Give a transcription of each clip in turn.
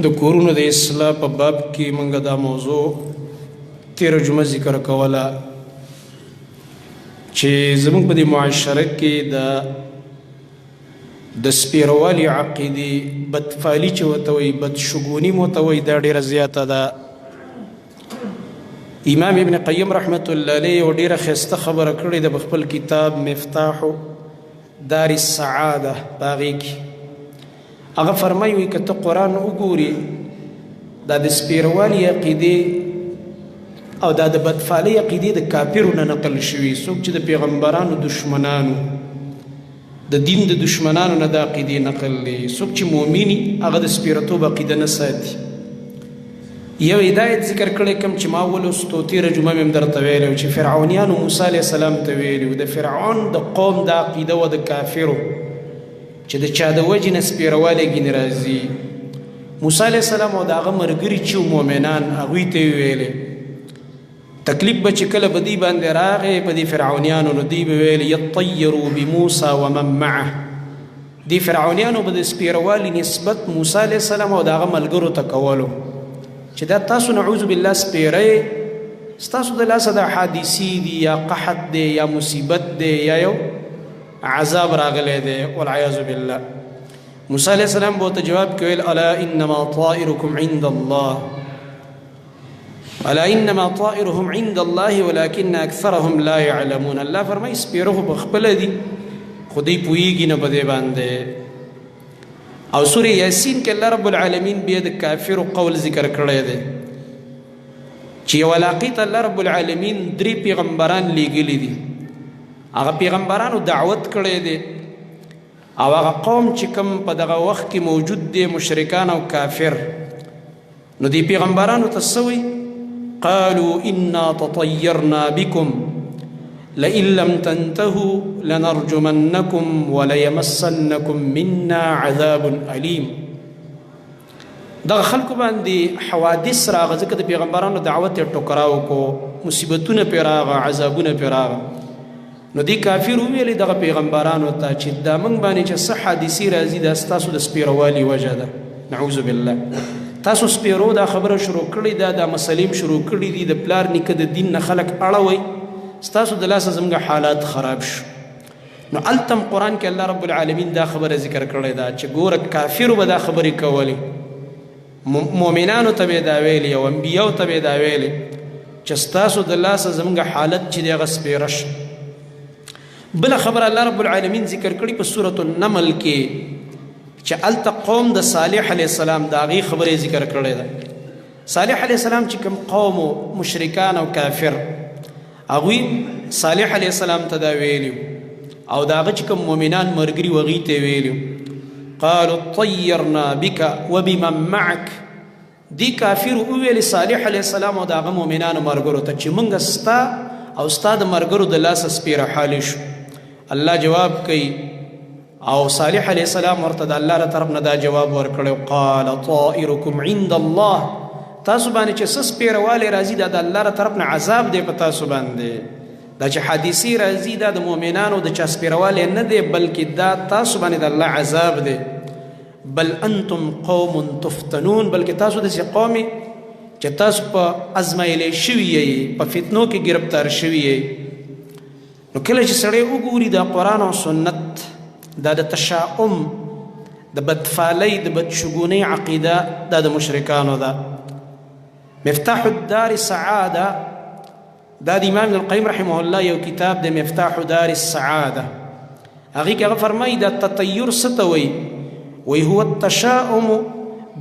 د کورونو د اصلاح په باب کې موږ دا موضوع تیره جمعه ذکر کوله چې زموږ په دې معاشره کې د سپیروالي عقیدې، بدفعلي چې ورته وایي، بدشګوني مو ته وایي، دا ډېره زیاته ده. امام ابن قیم رحمت الله علیه یو ډېره ښایسته خبره کړې ده په خپل کتاب مفتاح دار السعاده، په هغې کې هغه فرمایي، وایي که ته قرآن وګوري دا د سپیروالي عقیدې او دا د بدفعلي عقیدې د کافرو نه نقل شوي، څوک چې د پیغمبرانو دشمنانو، د دین د دشمنانو نه دا عقیدې نقل دي. څوک چې مؤمني هغه د سپیرتوب عقیده نه ساتي. یو هدایت ذکر کړی کوم چې ما ولوستو تېره جمعه مې هم درته ویلی چې فرعونیانو موسی علیه السلام ته ویلي، د فرعون د قوم دا عقیده وه د کافرو چې د چا د وجې نه سپیروالی ګینې راځي. موسی علیه السلام او د هغه ملګري چې مؤمنان هغوی ته یې ویلې تکلیف به چې کله به دوی باندې راغی په دې فرعونیانو، نو دوی به ویل یطیروا بموسی ومن معه. دې فرعونیانو به د سپیروالي نسبت موسی علیه السلام او د هغه ملګرو ته کولو چې دا تاسو نعوذ بالله سپیری، ستاسو د لاسه د حادثې دي یا قحط دی یا مصیبت دی یا یو عذاب راغلی دی، والعیاذ بالله. موسی علیه السلام به ورته جواب کې ویل الا انما طائرکم عند الله، الا انما طائرهم عند الله ولكن اکثرهم لا يعلمون. الله فرمایي سپیره خو په خپله دي خو دوی پوهېږي نه په دې باندې. او سورې یاسین کې الله رب العالمین بیا د کافرو قول ذکر کړی دی چې یو علاقې ته الله رب العالمین درې پیغمبران لیږلي دي، هغه پیغمبرانو دعوت کړی دی او هغه قوم چې کوم په دغه وخت کې موجود دی مشرکان او کافر، نو دی پیغمبرانو ته څه وایي؟ قالوا انا تطیرنا بكم لئن لم تنتهوا لنرجمنكم وليمسنكم منا عذاب الیم. دغه خلکو باندې حوادث راغه ځکه د پیغمبرانو دعوت یې ټکراو کو، مصیبتونه پرې راغه، عذابونه پرې راغه. نو دی کافر وویلې دغه پیغمبرانو ته چې دا موږ باندې چې څه حادثې راځي دا ستاسو د سپیروالي وجه ده، نعوذ بالله. تاسو سپیرو دا خبره شروع کړې ده، دا مسلې هم شروع کړې دي، د پلار نیکه د دین نه خلک اړوئ، ستاسو د لاسه زموږ حالات خراب شو. نو هلته هم قرآن کې الله رب العالمین دا خبره ذکر کړې ده چې ګوره کافرو به دا خبرې کولې، مؤمنانو ته به یې دا ویلې او انبیاو ته به یې دا ویلې چې ستاسو د لاسه زموږ حالت چې دی هغه سپېره شو. بله خبره الله رب العالمین ذکر کړي په سورة النمل کې چې هلته قوم د صالح علیه السلام د هغې خبرې ذکر کړې ده. صالح علیه السلام چې کوم قوم مشرکان او کافر، هغوی صالح علیه السلام ته دا ویلي او د هغه چې کوم مؤمنان ملګري وو هغوی ته یې ویلي قالوا طیرنا بک وبمن معک. دې کافر وویل صالح علیه السلام او د هغه مؤمنانو ملګرو ته چې موږ ستا او ستا د ملګرو د لاسه سپېره حالي شو. الله جواب کوي او صالح علیه السلام ورته د الله له طرف نه دا جواب ورکړی، قال طائرکم عند الله. تاسو باندې چې څه سپېروالی راځي دا د الله له طرف نه عذاب دی په تاسو باندې. دا چې حادثې راځي دا د مؤمنانو د چا سپېروالی نه دی، بلکې دا تاسو باندې د الله عذاب دی. بل انتم قوم تفتنون، بلکې تاسو داسې قوم چې تاسو په ازمایلی شوي یئ، په فتنو کې ګرفتار شوي یئ. نو کله چې سړی وګوري دا قرآن او سنت، دا د تشاؤم، د بدفعلۍ، د بدشګونۍ عقیده دا د مشرکانو ده. مفتاح الدار سعاده، دا د امام ابن القیم رحمه الله یو کتاب دی، مفتاح دار السعاده. هغې کې هغه فرمایي دا تطیر څه ته وایي؟ وایي هو التشاؤم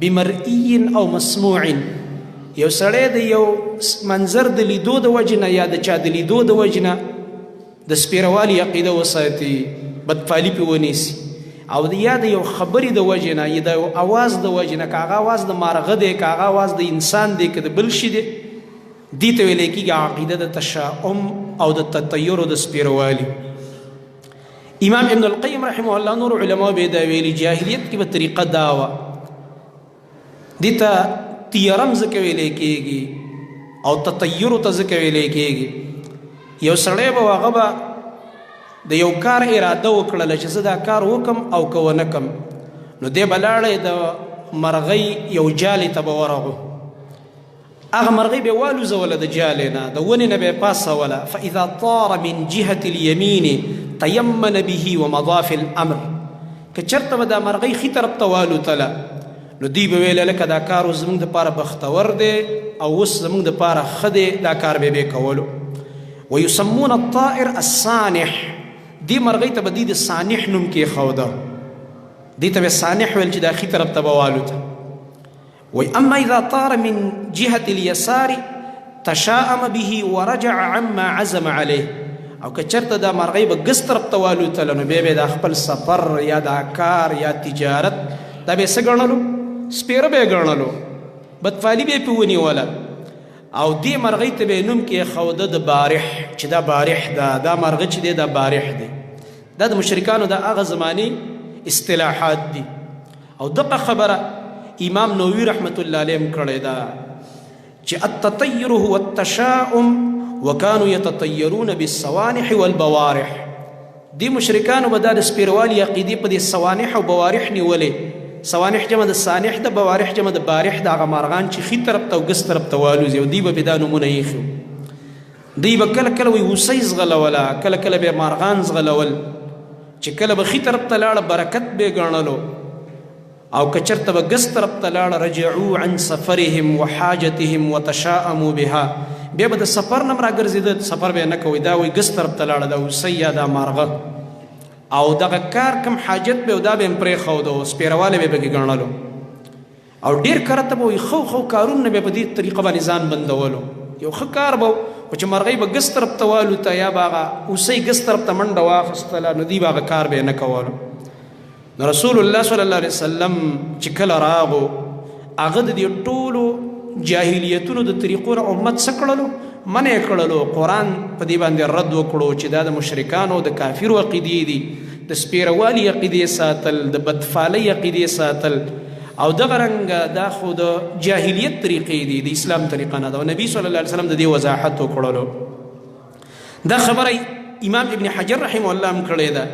بمرئی او مسموع. یو سړی د یو منظر د لیدو د وجې نه یا د چا د لیدو د وجې نه د سپیروالي عقیده وساتي، بدفعلي پې ونیسي، او یا د یو خبرې د وجې نه یا د یو اواز د وجې نه، که هغه اواز د مارغه دی، که هغه اواز د انسان دی، که د بل شي دی، دې ته ویلی کېږي عقیده د تشاؤم او د تطیر او د سپیروالي. امام ابن القیم رحمه الله نور علماء به دا ویلي جاهلیت کې به طریقه دا وه، دې ته تیرم ځکه ویلی کېږي او تطیر ته ځکه ویلی کېږي. یو سړی به هغه به د یو کار اراده وکړله چې زه دا کار وکم او که ونه کم، نو دی به لاړی د مرغۍ یو جالې ته به ورغو، هغه مرغۍ به والوزوله د جالې نه، د ونې نه به یې پاسوله. فاذا طار من جهة اليمين تيمن به ومضى في الامر، که چېرته به دا مرغۍ ښي طرف ته والوتله نو دوی به ویل لکه دا کار اوس زموږ دپاره بختور دی او اوس زموږ دپاره ښه دی، دا کار به یې کولو. ويسمون الطائر السانح، دې مرغۍ ته به دوی د سانح نوم کېښوده، دې ته به سانح ویل چې دا ښي طرف ته به والوته. وی اما اذا طار من جهة اليسار تشاءم به ورجع عما عزم عليه، او که چرته دا مرغۍ به ګس طرف ته والوتله نو بیا به دا خپل سفر یا دا کار یا تجارت دا به څه ګڼلو؟ سپېره به یې ګڼلو، بدفالي به یې پرې ونیوله. او دې مرغۍ ته به یې نوم کېښوده د بارح، چې دا بارح ده، دا مرغه چې دی دا بارح دی. دا د مشرکانو د هغه زمانې اصطلاحات دي. او دغه خبره امام نووي رحمت الله علیه هم کړې ده چې التطیر هو التشاؤم وكانوا يتطيرون بالسوانح والبوارح. دې مشرکانو به دا د سپیروالي عقیدې په دې سوانح او بوارح نیولې. سوانح جمع د سانح ده، بوارح جمع د بارح ده، هغه مارغان چې ښي طرف ته او ګس طرف ته والوځي، او دوی به پرې دا نومونه ایښي وو. دوی به کله کله وایي هوسۍ ځغلوله، کله کله به یې مارغان ځغلول، چې کله به ښي طرف ته لاړه برکت به یې ګڼلو، او که چېرته به ګس طرف ته لاړه رجعو عن سفرهم وحاجتهم وتشاءموا بها، بیا به د سفر نه هم راګرځېده، سفر به یې نه کوی، دا وایي ګس طرف ته لاړه دا هوسۍ یا دا مارغه، او دغه کار کم حاجت به او دا به یې هم پرېښوده، سپېروالی به یې پکې ګڼلو. او ډېر کره ته به وایي ښو ښو کارونه به په دې طریقه باندې ځان بندولو. یو ښه کار به خو چې مرغۍ به ګس طرف ته والوته یا به هغه هوسۍ ګس طرف ته منډه واخیستله نو دوی به هغه کار به یې نه کولو. نو رسول الله صلی الله علیه وسلم چې کله راغو هغه د دې ټولو جاهلیتونو د طریقو نه امت څه کړلو؟ منع کړلو. قرآن په دې باندې رد وکړو چې دا د مشرکانو د کافرو عقیدې دي، د سپیروالي عقیدې ساتل، د بدفالۍ عقیدې ساتل، او دغه رنګه دا خو د جاهلیت طریقې دي، د اسلام طریقه نه ده. او نبی صلی الله علیه وسلم د دې وضاحت وکړلو. دا خبره امام ابن حجر رحمه الله هم کړې ده.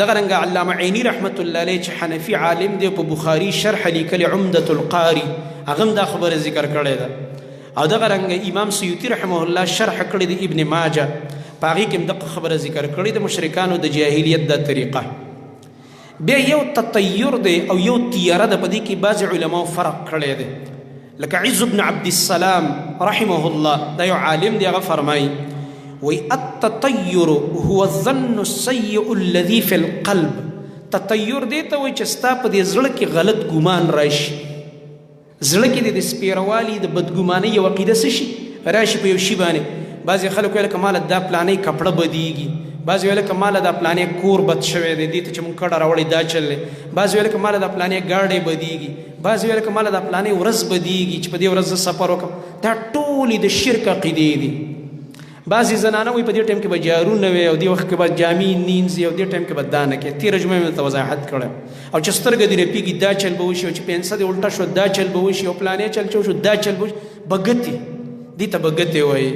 دغه رنګه علامه عیني رحمت الله علیه چې حنفي عالم دی، په بخاري شرح لیکلې عمدة القاري، هغه هم دا خبره ذکر کړې ده. او دغه رنګه امام سیوطي رحمه الله شرح کړې د ابن ماجه، په هغې کې هم دغه خبره ذکر کړې د مشرکانو د جاهلیت دا طریقه. بیا یو تطیر دی او یو تیاره ده، په دې کې بعضې علماو فرق کړی دی. لکه عز بن عبد السلام رحمه الله، دا یو عالم دی، هغه فرمایي وی التطیر هو الظن السیء الذي في القلب. تطیر دی ته وایي چې ستا په دې زړه کې غلط ګمان راشي، زړه کې د سپیروالي د بدګمانۍ یو عقیده څه شي راشي په یو شي باندې. بعضې خلک وایي لکه ماله دا پلانۍ کپړه بدیږي، بعضې وایي لکه ماله دا پلانۍ کور بد شوی دی، دې ته چې مونږ کډه راوړې دا چل دی، بعضې وایي لکه ماله دا پلانۍ ګاډی بدیږي، بعضې وایي لکه ماله دا پلانۍ ورځ بدیږي چې په دې ورځ زه سفر وکړم. دا ټولې د شرک عقیدې دي. بعضې زنانه وایي په دې ټایم کې به جارو نه وي او دې وخت کې به جامې نینځي او دې ټایم کې به دا نه کوي. تېره جمعه مې درته وضاحت کړی. او چې سترګه دې رپېږي دا چل به وشي، او چې پنسه دې الټه شوه دا چل به وشي، او پلانې چل چې وشو دا چل به وشي. بګتې دې ته بګتې وایي.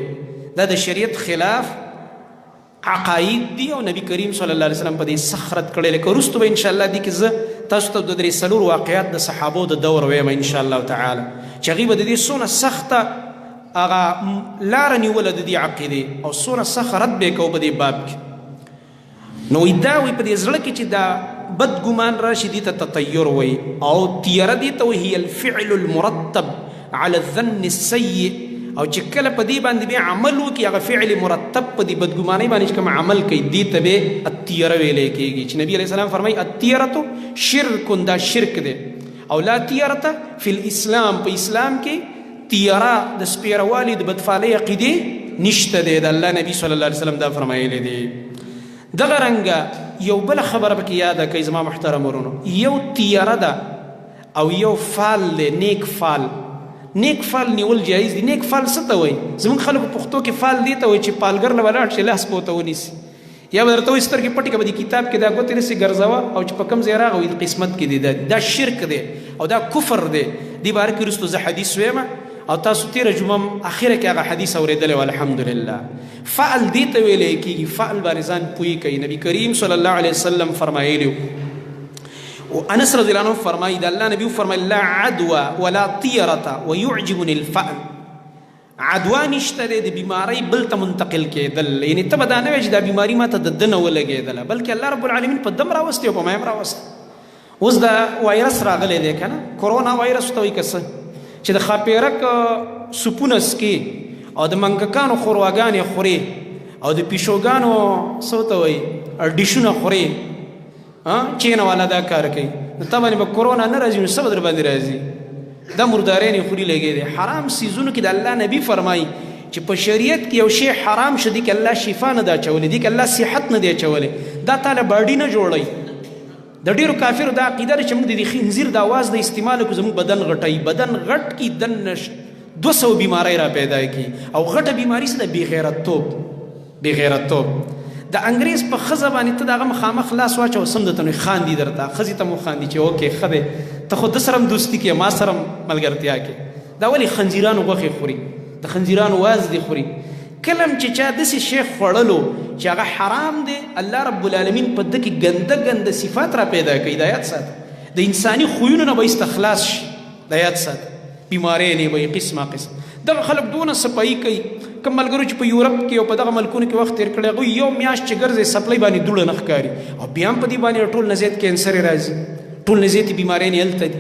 دا د شریعت خلاف عقاید دي، او نبی کریم صلی الله علیه وسلم په دې سخت رد کړی. لکه وروسته به انشاءالله دې کې زه تاسو ته د درې څلور واقعات د صحابو د دور وایم انشاءالله تعالی، چې هغوی به د دې څونه سخته هغه لاره نیوله د دې عقیدې او څونه سخت رد به یې کوو په دې باب کې. نو وایي دا وایي په دې زړه کې چې دا بد ګمان راشي دې ته تطیر وایي، او تیره دې ته وایي هي الفعل المرتب على الظن السيء. او چې کله په دې باندې بیا عمل وکړي، هغه فعل مرتب په دې بدګمانۍ باندې چې کوم عمل کوي دې ته به التیره ویلی کېږي. چې نبی علیه السلام فرمایي التیرة شرک، دا شرک دی. او لا تیرة فی الاسلام، په اسلام کې تیره د سپیروالي د بدفالۍ عقیدې نشته دی. د الله نبی صلی الله علیه وسلم دا فرمایلی دی. دغه رنګه یو بله خبره پکې یاده کړئ زما محترم ورونو، یو تیره ده او یو فال دی، نیک فال. نیک فال نیول جایز دی. نیک فال څه ته وایي؟ زموږ خلکو پښتو کې فال دی ته وایي چې پالګر له ولاړ شي لاس به ورته ونیسي، یا به درته وایي سترګې پټې کړه، په دې کتاب کې دا ګوتې داسې ګرځوه او چې په کوم ځای راغی وایي قسمت کې دی. دا شرک دی او دا کفر دی. دې باره کې وروسته زه حدیث وایم، او تاسو تېره جمعه هم اخره کې هغه حدیث اورېدلی و الحمدلله. فعل دې ته ویلی کېږي، فعل باندې ځان پوه کوي. نبی کریم صلی الله علیه وسلم فرمایلی او انس رضی الله عنه فرمایي، د الله نبی فرمایي: لا عدوى ولا طيره ويعجبني الفأل. عدوا نشته دی، د بیماری بل ته منتقل کېدل، یعنی ته به دا نه وایې چې دا بیماری ما ته د ده نه ولګېدله، بلکې الله رب العالمین په دم راوستې او په ما هم راوستې. اوس دا وایرس راغلی دی که نه، کرونا وایرس ته وایي که څه، چې د ښاپېرک سوپونه څکې او د منګکانو خورواګانې خورې او د پیشوګانو څه ورته وایي ډیشونه خورې، چین والا دا کار کوي، نو تا باندې به کرونا نه راځي، نو څه به در باندې راځي؟ دا مردارین خوري لګې دي حرام سیزونو کې. د الله نبی فرمایي چې په شریعت کې یو شی حرام شه، دي کې الله شفا نه دا چولې، دي کې الله صحت نه دی چولې، دا تعالی باډي نه جوړي. د ډیرو کافرو دا عقیده ده چې موږ د خنزیر د اواز د استعمال کو زموږ بدن غټي، بدن غټ کی دن 200 بیماری را پیدا کی. او غټه بیماری څه ده؟ بی غیرت توب. بی غیرت توب، د انګریز په ښځه باندې ته د هغه مخامخ لاس واچوه، سم درته نو خاندي درته، ښځې ته مو خاندي چې اوکې ښه دی، ته خو ده سره هم دوستي کې، ما سره هم ملګرتیا کې. دا ولې خنزیرانو غوښې خوري؟ د خنزیرانو واز دي خوري. کله چې چا داسې شی خوړلو چې هغه حرام دی، الله رب العالمین په ده کې ګنده ګنده صفات را پیدا کوي. دا یاد ساته، د انساني خویونو نه به ایسته خلاص شي. دا یاد ساته، بیمارۍ نه به قسمه قسم. دغه خلک دونه صفایي کوي، کوم ملګرو چې په یورپ کې او په دغه ملکونو کې وخت تیر کړی، هغوی یو میاشت چې ګرځي سپلۍ باندې دوړه نه ښکاري، او بیا هم په دې باندې ټول نه زیات کینسر راځي، ټول نه زیاتې بیمارۍ نه هلته دي.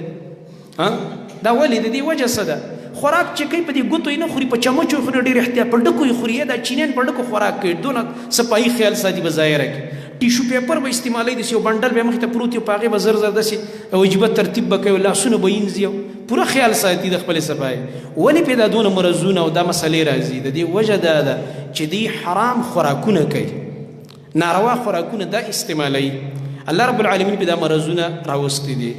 دا ولې؟ د دې وجه څه ده؟ خوراک چې کوي په دې ګوتو یې نه خوري، په چمچو یې خوري، ډېر احتیاط، په ډکو یې خوري. دا چینیان په ډکو خوراک کوي، دونه صفایي خیال ساتي. په ظاهره کې ټیشو پیپر به استعمالوي، داسې یو بنډل به مخې ته پروت وي، په هغې به زر زر داسې عجیبه ترتیب به کوي، لاسونه به وینځي، پوره خیال ساتي د خپلې صفایي. ولې پې دا دونه مرضونه او دا مسلې راځي؟ د دې وجه دا ده چې دی حرام خوراکونه کوي، ناروا خوراکونه دا استعمالوي، الله رب العالمین په دا مرضونه راوستي دي.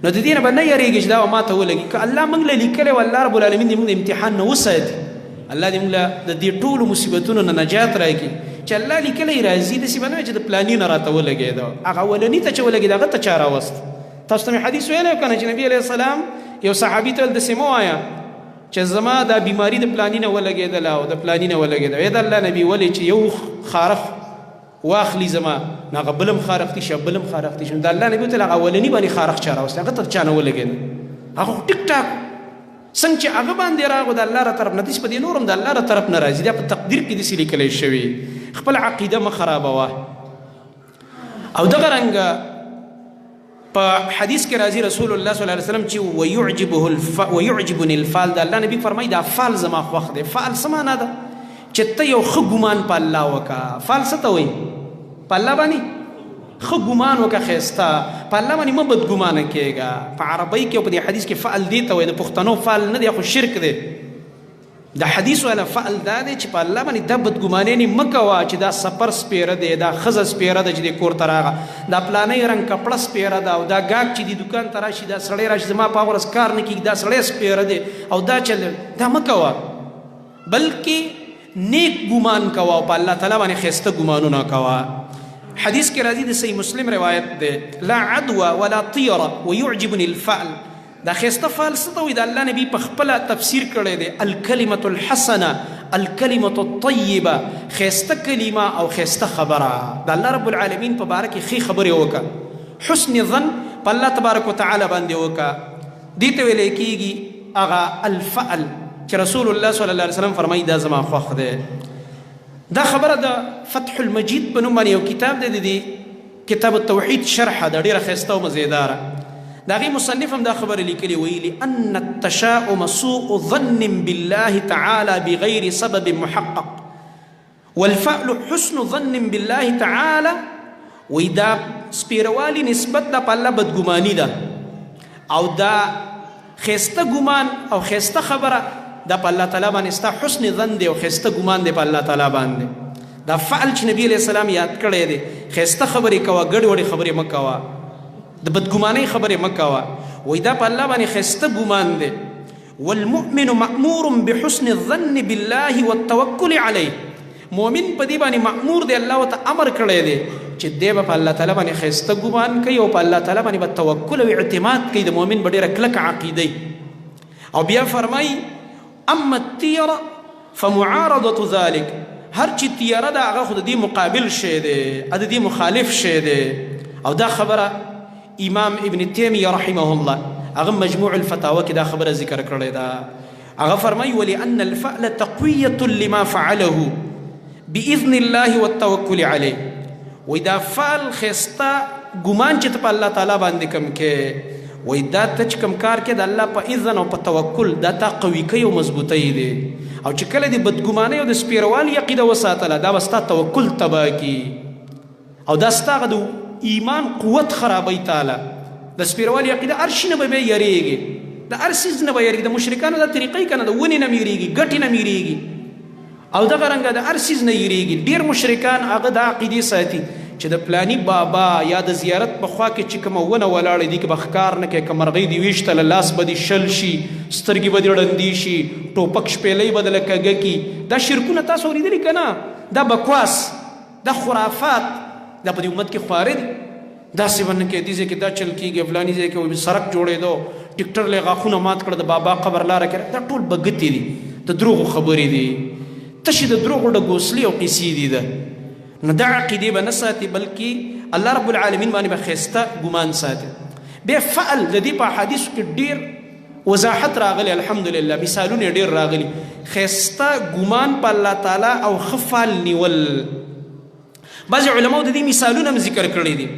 نو د دې نه به نه یریږي چې دا ما ته ولګي. که الله موږ له لیکلی و، الله رب العالمین دې موږ د امتحان نه وساتي، الله دې موږ له د دې ټولو مصیبتونو نه نجات راکړي. چې الله لیکلی راځي، داسې به نه وي چې د پلاني نه راته ولګېده. هغه اولني ته چې ولګېده، هغه ته چا راوست؟ تاسو ته مې حدیث ویلی که نه چې نبي علیه السلام یو صحابي ته ویل، داسې مه وایه چې زما دا بیماري د پلاني نه ولګېدله او د پلاني نه ولګېده. وایي د الله نبي، ولې؟ چې یو خارښ واخلي زما، نو هغه بل هم خارښتي شي، بل هم خارښتي شي. د الله نبي ته هغه اولني باندې خارښت چا راوستی؟ هغه ته چا نه ولګېده؟ هغه خو ټیک ټاک څنګه چې هغه باندې راغو د الله را طرف نه، داسې په دې نور هم د الله را طرف نه راځي. دا په تقدیر کې داسې لیکلی شوی. خپل عقیده مه خرابوه. او دغه رنګ په حدیث کې راځي رسول الله صلی الله علیه وسلم چې ويعجبه الف ويعجبني الفال. د الله نبی فرمایي دا فال زما خوښ دی. فال څه معنا ده؟ چې ته یو ښه ګمان په الله وکا. فال څه ته وایي؟ په الله باندې ښه ګمان وکړه، ښایسته په الله باندې مه بدګمانه کېږه. په عربۍ کې او په دې حدیث کې فعل دې ته وایي، د پښتنو فعل نه دی، خو شرک دی. د حدیث والا فعل دا دی چې په الله باندې دا بدګمانۍ نه مه کوه چې دا سپر سپیره دی، دا ښځه سپیره ده چې د کور ته راغه، دا پلانۍ رنګ کپړه سپیره ده، او دا ګاک چې د دوکان ته راشي، دا سړی راشي زما په هغه ورځ کار نه کېږي، دا سړی سپیره دی او دا چل دا مه کوه، بلکې نیک ګمان کوه او په الله تعالی باندې ښایسته ګمانونه کوه. حدیث کې راځي، د صحیح مسلم روایت دی: لا عدوى ولا طیره ويعجبني الفعل. دا ښایسته فعل څه ته وایي؟ د الله نبی په خپله تفسیر کړی دی: الکلمة الحسنه، الکلمة الطیبه، ښایسته کلمه او ښایسته خبره. د الله رب العالمین په باره کې ښې خبرې وکړه، حسن ظن په الله تبارک وتعالی باندې وکړه، دې ته ویلی کېږي هغه الفعل چې رسول الله صلی الله علیه وسلم فرمایي دا زما خوښ دی. دا خبره د فتح المجید په نوم باندې یو کتاب دی، د دې کتاب التوحید شرح ده، ډېره ښایسته او مزیداره. د هغې مصنف هم دا خبره لیکلې، ویلي: ان التشاؤم سوء ظن بالله تعالی بغیر سبب محقق والفعل حسن ظن بالله تعالی. وی دا سپیروالي نسبت دا په الله بدګماني ده، او دا ښایسته ګمان او ښایسته خبره دا په الله تعالی باندې ستا حسن ظن دی او ښایسته ګمان دی په الله تعالی باندې. دا فعل چې نبی علیه السلام یاد کړی دی، ښایسته خبرې کوه، ګډې وډې خبرې مه کوه، د بدګمانۍ خبرې مه کوه، وایي دا په الله باندې ښایسته ګمان دی. والمؤمن مأمور بحسن الظن بالله والتوکل علیه. مؤمن په دې باندې مأمور دی، الله ورته امر کړی دی چې دی به په الله تعالی باندې ښایسته ګمان کوي او په الله تعالی باندې به توکل او اعتماد کوي. د مؤمن به ډېره کلکه عقیده. او بیا فرمایي: اما الطیره فمعارضة ذلك. هر چې تیاره ده هغه خو د دې مقابل شی دی، د دې مخالف شی دی. او دا خبره امام ابن تیمیه رحمه الله هغه مجموع الفتاوی کې دا خبره ذکر کړې ده. هغه فرمایي ولأن الفعل تقویة لما فعله باذن الله والتوکل علیه. وای دا فعل خسته ګمان چې ته په الله تعالی باندې کم کې، وای دا ته چې کم کار کې د الله په اذن او په توکل دا تا قوي کوي او مضبوطوي دی. او چې کله دې بدګمانۍ او د سپیروالي عقیده وساتله، دا به ستا توکل تباه کړي او دا ستا هغه د ایمان قوت خرابوي. تاله د سپیروالي عقیده هر شي نه به بیا یریږي، د هر څیز نه به یریږي. د مشرکانو دا طریقه یې که نه، د ونې نه میریږي، ګټې نه میریږي او دغه رنګه د هر څیز نه یریږي. ډېر مشرکان هغه دا عقیدې ساتي چې د پلاني بابا یا د زیارت په خوا کې چې کومه ونه ولاړه دي کې به ښکار نه کوي، که مرغۍ دې ویشتله لاس به دې شل شي، سترګې به دې ړندې شي، ټوپک شپېلۍ به دله کږه کړي. دا شرکونه تاسو اورېدلي که نه؟ دا بکواس، دا خرافات، دا په دې امت کې خواره دي. داسې به نه کوي، دې ځای کې دا چل کېږي، فلاني ځای کې سړک جوړېدو، ټیکټر له غاښونه مات کړه، د بابا قبر لاره کړه. دا ټول بګتې دي، د دروغو خبرې دي، تشې د دروغو ډګوسلې او قصې دي. ده نو دا عقیدې به نه ساتي، بلکې الله رب العالمین باندې به ښایسته ګمان ساتي. بیا فعل د دې په احادیثو کې ډېر وضاحت راغلی، الحمدلله مثالونه ډېر راغلي. ښایسته ګمان په الله تعالی او ښه فعل نیول، بعضې علماو د دې مثالونه هم ذکر کړي دي.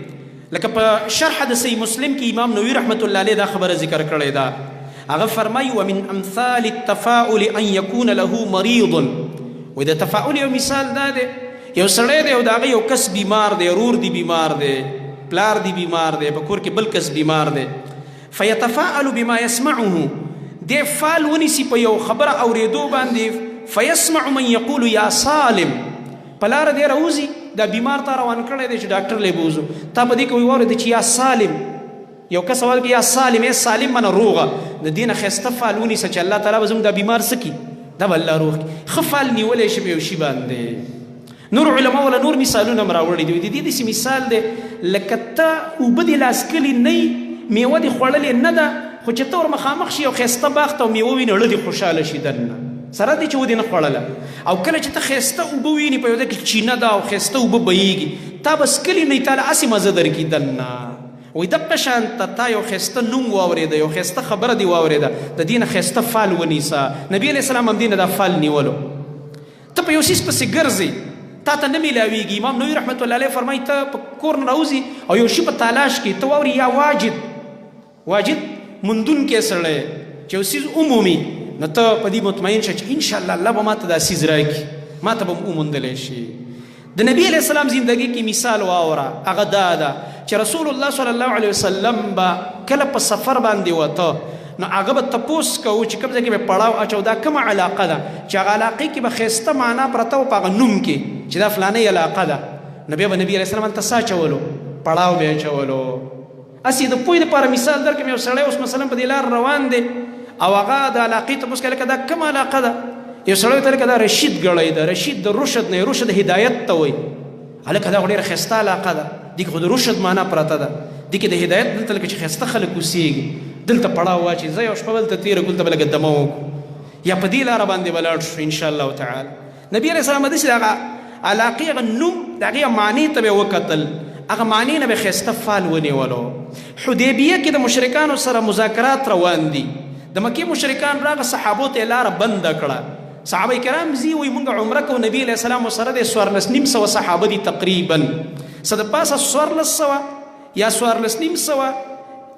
لکه په شرح د صحیح مسلم کې امام نووي رحمت الله علیه دا خبره ذکر کړې ده. هغه فرمایي ومن امثال التفاؤل ان يكون له مريض. وایي د تفاؤل یو مثال دا دی، یو سړی دی او د هغه یو کس بیمار دی، ورور دی بیمار دی، پلار دی بیمار دی، په کور کې بل کس بیمار دی. فیتفاعل بما يسمعه، دی فال ونیسي په یو خبره اورېدو باندې. فیسمع من یقول یا سالم، په لاره دی راوځي، دا بیمار تا روان کړی دی چې ډاکټر له بوزو، تا په دې کې واورېده چې یا سالم، یو کس اول کې یا سالم، ای سالم منه روغه، د دې نه ښایسته فال ونیسه چې الله تعالی به زموږ دا بیمار څه کړي، دا به الله روغ کړي. ښه فال نیولی شي په یو شي باندې. نور علما ولا نور مثالونه هم راوړي دي. د دې داسې مثال دی لکه ته اوبه دې لاس کلي نه وي، میوه دې خوړلې نه ده، خو چې ته ور مخامخ شي یو ښایسته باغ ته او میوه وینې، زړه دې خوشحاله شي دننه سره دې چې ودې نه خوړله. او کله چې ته ښایسته اوبه وینې، په یو ځای کې چینه ده او ښایسته اوبه بهیږي، تا به څکلي نه وي، تا له هسې مزه درکړي دننه. وایي دقه شان ته تا یو ښایسته نوم واورېده، یو ښایسته خبره دې واورېده، د دې نه ښایسته فال ونیسه. نبي علیه السلام هم دې نه دا فال نیولو. ته په یو څیز پسې ګرځې، تا ته نه میلاویږي. امام نووي رحمت الله علیه فرمایي ته په کور نه راوځي او یو شي په تالاش کې ته واوري یا واجد، واجد موندونکی سړی چې یو څیز ومومي، نو ته په دې مطمئن شه چې انشاءالله الله به ما ته دا څیز راکړي، ما ته به هم وموندلی شي. د نبی علیه السلام زندگی کې مثال واوره، هغه دا ده چې رسول الله صلی الله علیه وسلم به کله په سفر باندې وته، نو هغه به تپوس کوو چې کوم ځای کې به پړاو اچو، دا کومه علاقه ده، چې هغه علاقې کې به ښایسته معنا پرته وه په هغه نوم کې چې دا فلانۍ علاقه ده، نو بیا به نبی علیه السلام هلته څه اچولو، پړاو به یې اچولو. هسې د پوهې دپاره مثال درکړم، یو سړی اوس مثلا په دې لار روان دی او هغه د علاقې تپوس کوي لکه دا کومه علاقه ده، یو سړی ورته لکه دا رشید ګړی ده، رشید د رشد نه، رشد هدایت ته وایي، هلکه دا خو ډېره ښایسته علاقه ده، دې کې خو د رشد معنا پرته ده، دې کې د هدایت، دلته لکه چې ښایسته خلک اوسېږي، دلته پړاو واچي، زه یو شپه بل ته تېره کړو، دلته به لږه دمه وکړو یا په دې لاره باندې به لاړ شو انشاءالله تعالی. نبی علیه السلام داسې د هغه علاقې هغه نوم د هغې معنی ته به یې وکتل، هغه معنی نه به ښایسته فال ونیولو. حدیبیه کې د مشرکانو سره مذاکرات روان دي، د مکې مشرکان راغه صحابو ته لاره بنده کړه، صحابه کرام ځي وایي مونږ عمره کوو، نبی علیه السلام سره دی 1450 صحابه دي تقریبا، څه د پاسه 1400 یا 1450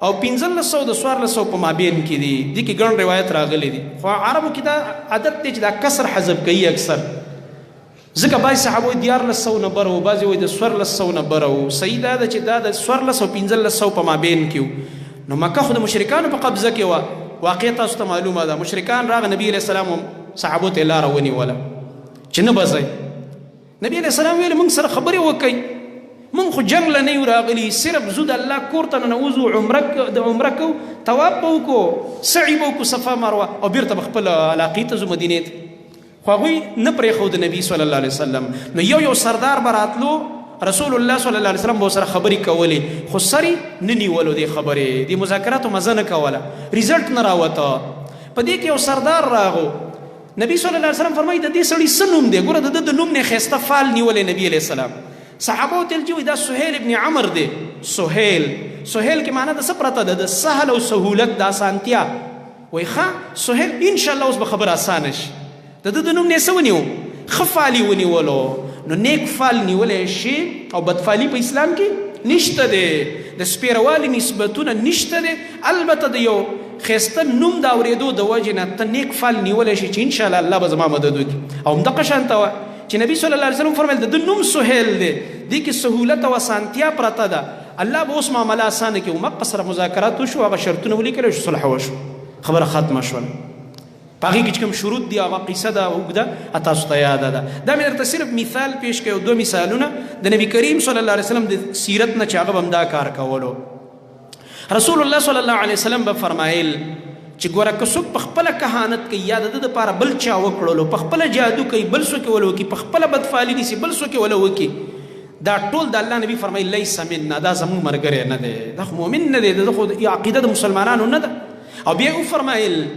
او 1500 د 1400 په مابین کې دي. دې کې ګڼ روایت راغلي دي، خو عربو کې دا عادت دی چې دا کسر حذف کوي اکثر، ځکه بعضې صحابه وایي 1300 نه بره وو، بعضې وایي د 1400 نه بره وو. صحیح دا ده چې دا د 14 او 1500 په مابین کې وو. نو مکه خو د مشرکانو په قبضه کې وه، واقع تاسو ته معلومه ده. مشرکان راغه، نبی علیه السلام صحابو ته لاره ونیوله چې نه به ځئ. نبی علیه السلام ویل موږ سره خبرې وکړئ، موږ خو جنګ له نه یو راغلي، صرف ځو د الله کور ته ننوځو، عمره د عمره کوو، طواف به وکړو، سعي به وکړو، صفا مروه، او بیرته به خپل علاقې ته ځو مدینې ته. خو هغوی نه پرېښود نبی صلی الله علیه وسلم. نو یو یو سردار به راتلو، رسول الله صلی الله علیه وسلم به سره خبرې کولې، خو سر یې نه نیولو دې خبرې، دې مذاکراتو مزه نه کوله، ریزلټ نه راوته. په دې کې یو سردار راغو، نبی صلی الله علیه وسلم فرمایي د دې سړي څه نوم دی؟ ګوره د ده د نوم نه ښایسته فال نیولی نبی علیه السلام. صحابه ورته ویل چې دا سهیل ابن عمر دی. سهیل. سهیل کې معنی د څه پرته ده؟ د سهل او سهولت، د اسانتیا. وایي ښه سهیل، ان شاء الله اوس به خبره اسانه شي. د ده د نوم نه یې څه ونیو؟ ښه فال یې ونیولو. نو نیک فال نیولی شي او بدفالي په اسلام کې نشته دی، د سپیروالي نسبتونه نشته دی. البته د یو ښایسته نوم د اورېدو د وجې نه ته نیک فال نیولی شي چې انشاءالله الله به زما مدد وکړي. او همدغه شان ته وه چې نبی صلی الله علیه وسلم فرمایل د ده نوم سهیل دی، دې کې سهولت او اسانتیا پرته ده، الله به اوس معامله اسانه کړي. همقه سره مذاکرات وشو، هغه شرطونه ولیکل شو، صلح وشو، خبره ختمه شوله. په هغې کې چې کوم شروط دي هغه قصه ده اوږده، تاسو ته یاده ده. دا مې درته صرف مثال پیش کړی، دوه مثالونه د نبی کریم صلی الله علیه وسلم د سیرت نه چې هغه به همدا کار کولو. رسول الله صلی الله علیه وسلم به فرمایل چې ګوره که څوک په خپله کهانت کوي یا د ده دپاره بل چا وکړلو، په خپله جادو کوي بل څوک یې وله وکړي، په خپله بدفالي نیسي بل څوک یې وله وکړي، دا ټول د الله نبی فرمایي لیس منا، دا زموږ ملګری نه دی، دا خو مؤمن نه دی، د ده خو عقیده د مسلمانانو نه ده. او بیا یې وفرمایل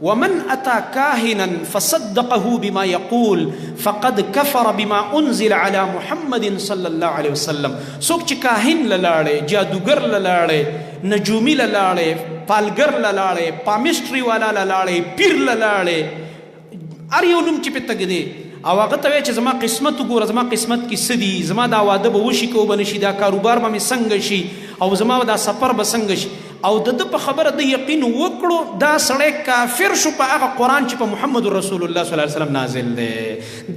ومن اتى كاهنا فصدقه بما يقول فقد كفر بما انزل على محمد صلى الله عليه وسلم. څوک چې کاهن لاړې، جادوګر لاړې، نجومي لاړې، پالګر لاړې، پامستري والا لاړې، پیر لاړې، هر یو نوم چې په تګ دی او هغه ته وایي چې زما قسمت وګوره، زما قسمت کې څه دي، زما دا واده به وشي که وبه نه شي، دا کاروبار به مې څنګه شي، او زما دا سفر به څنګه شي، او د ده په خبره د یقین وکړو، دا سړی کافر شو په هغه قرآن چې په محمد رسول الله صلی الله علیه وسلم نازل دی.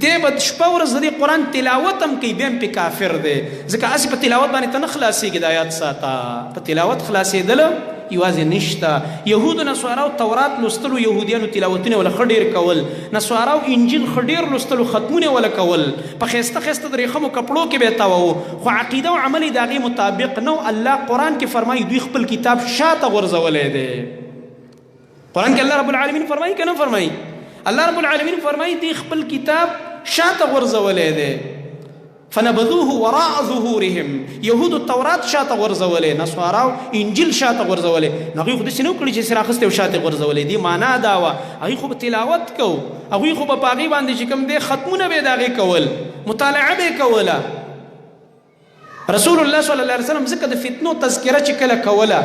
دی به شپه ورځ د دې قرآن تلاوت هم کوي، بیا هم پې کافر دی، ځکه هسې په تلاوت باندې ته نه خلاصېږي. د آیات ساته، په تلاوت خلاصېدل یوازې نشته. یهودو نصاراو تورات لوستلو، یهودیانو تلاوتونه وله ښه ډېر کول، نصاراو انجیل ښه ډېر لوستلو، ختمونه وله کول، په ښایسته ښایسته د ریښمو کپړو کې به یې تاوو، خو عقیده او عمل یې د هغې مطابق نه و. الله قرآن کې فرمایي دوی خپل کتاب شاته غورځولی دی. قرآن کې الله رب العالمین فرمایي که نه فرمایي؟ الله رب العالمین فرمایي دوی خپل کتاب شاته غورځولی دی. فنبذوه وراء ظهورهم، یهودو تورات شاته غورځولی، نصاراو انجیل شاته غورځولی. نو هغوی خو داسې نه وکړي چې سره اخیستی او شاته غورځولی دی. معنا دا وه هغوی خو به تلاوت کو، هغوی خو به په هغې باندې چې کوم دی ختمونه به یې د هغې کول، مطالعه به یې کوله. رسول الله صلی الله علیه وسلم ځکه د فتنو تذکره چې کله کوله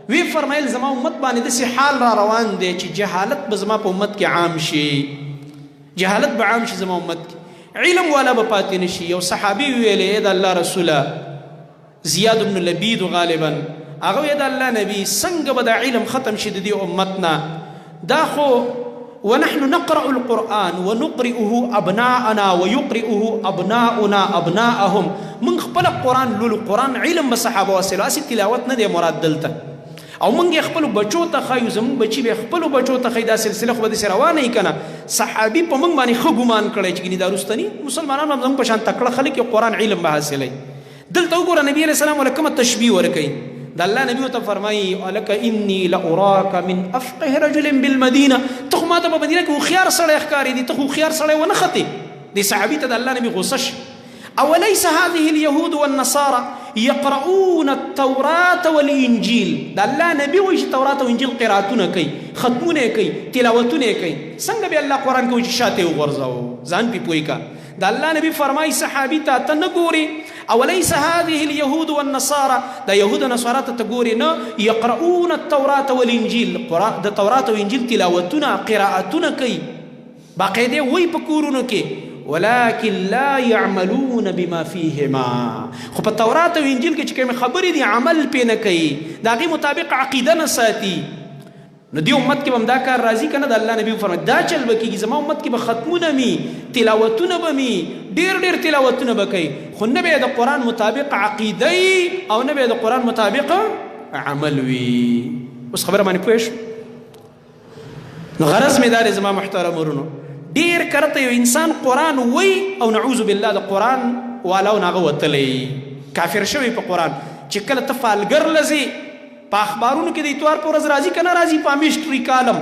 وی فرمایل زما امت باندې داسې حال را روان دی چې جهالت به زما په امت کې عام شي، جهالت به عام شي زما امت کې، علم والا به پاتې نشي. یو صحابي ویلې ای د الله رسوله، زیاد بن لبید غالبا، هغه ویل د الله نبی څنګه به دا علم ختم شي د دې امت نه؟ دا خو ونحن نقرأ القرآن ونقرئه أبناءنا ويقرئه أبناؤنا أبناءهم. من خپل قرآن لولو، قرآن علم به صحابه وسیله، هسې تلاوت نه دی مراد دلته. او مونږ یې خپلو بچو ته ښایو، زمونږ بچي به خپلو بچو ته ښایي، دا سلسله خو به داسې روانه وي که نه. صحابي په مونږ باندې ښه ګمان کړی چې ګنې دا وروستني مسلمانان هم زمونږ په شان تکړه خلک یو قرآن علم به حاصلوي. دلته وګوره نبی علیه السلام ورله کومه تشبیه ورکوي. د الله نبی ورته فرمایي الک انی لأراک من افقه رجل بالمدینه، ته خو ماته په مدینه کې هوښیار سړی ښکارې دی، ته خو هوښیار سړی ونه ختې. دې صحابي ته د الله نبی غوسه شي. أوليس هذه اليهود والنصارى يقرؤون التوراة والإنجيل؟ دا الله نبی وایي چې تورات او انجیل قراتونه کوي، ختمونه کوي، تلاوتونه کوي، څنګه به الله قرآن کوي چې شاته یې وغورځوو؟ ځان پې پوه که. دا الله نبی فرمایي صحابي ته ته نه ګورې، أوليس هذه اليهود والنصارى، دا يهود او نصارى ته ته ګورې نه، يقرؤون التوراة والإنجيل، د تورات او انجیل تلاوتونه قراءتونه کوي، باقاعده وایي په کورونو کې، ولكن لا يعملون بما فيهما. خو په تورات او انجیل کې چې کومې خبرې دي عمل پې نه کوي، د هغې مطابق عقیده نه ساتي. نو دې امت کې به هم دا کار راځي که نه؟ د الله نبی وفرمایل دا چل به کېږي، زما امت کې به ختمونه مي، تلاوتونه به مي، ډېر ډېر تلاوتونه به کوي، خو نه به د قرآن مطابق عقیده او نه به د قرآن مطابق عمل وي. اوس خبره باندې پوه شو؟ نو غرض مې دا دی زما محترم ورونو، ډېر کرته یو انسان قرآن وایي او نعوذ بالله د قرآن والاو نه هغه وتلی، کافر شوی په قرآن. چې کله ته فالګر لځې په اخبارونو کې د اتوار په ورځ راځي که نه راځي، په میسټري کالم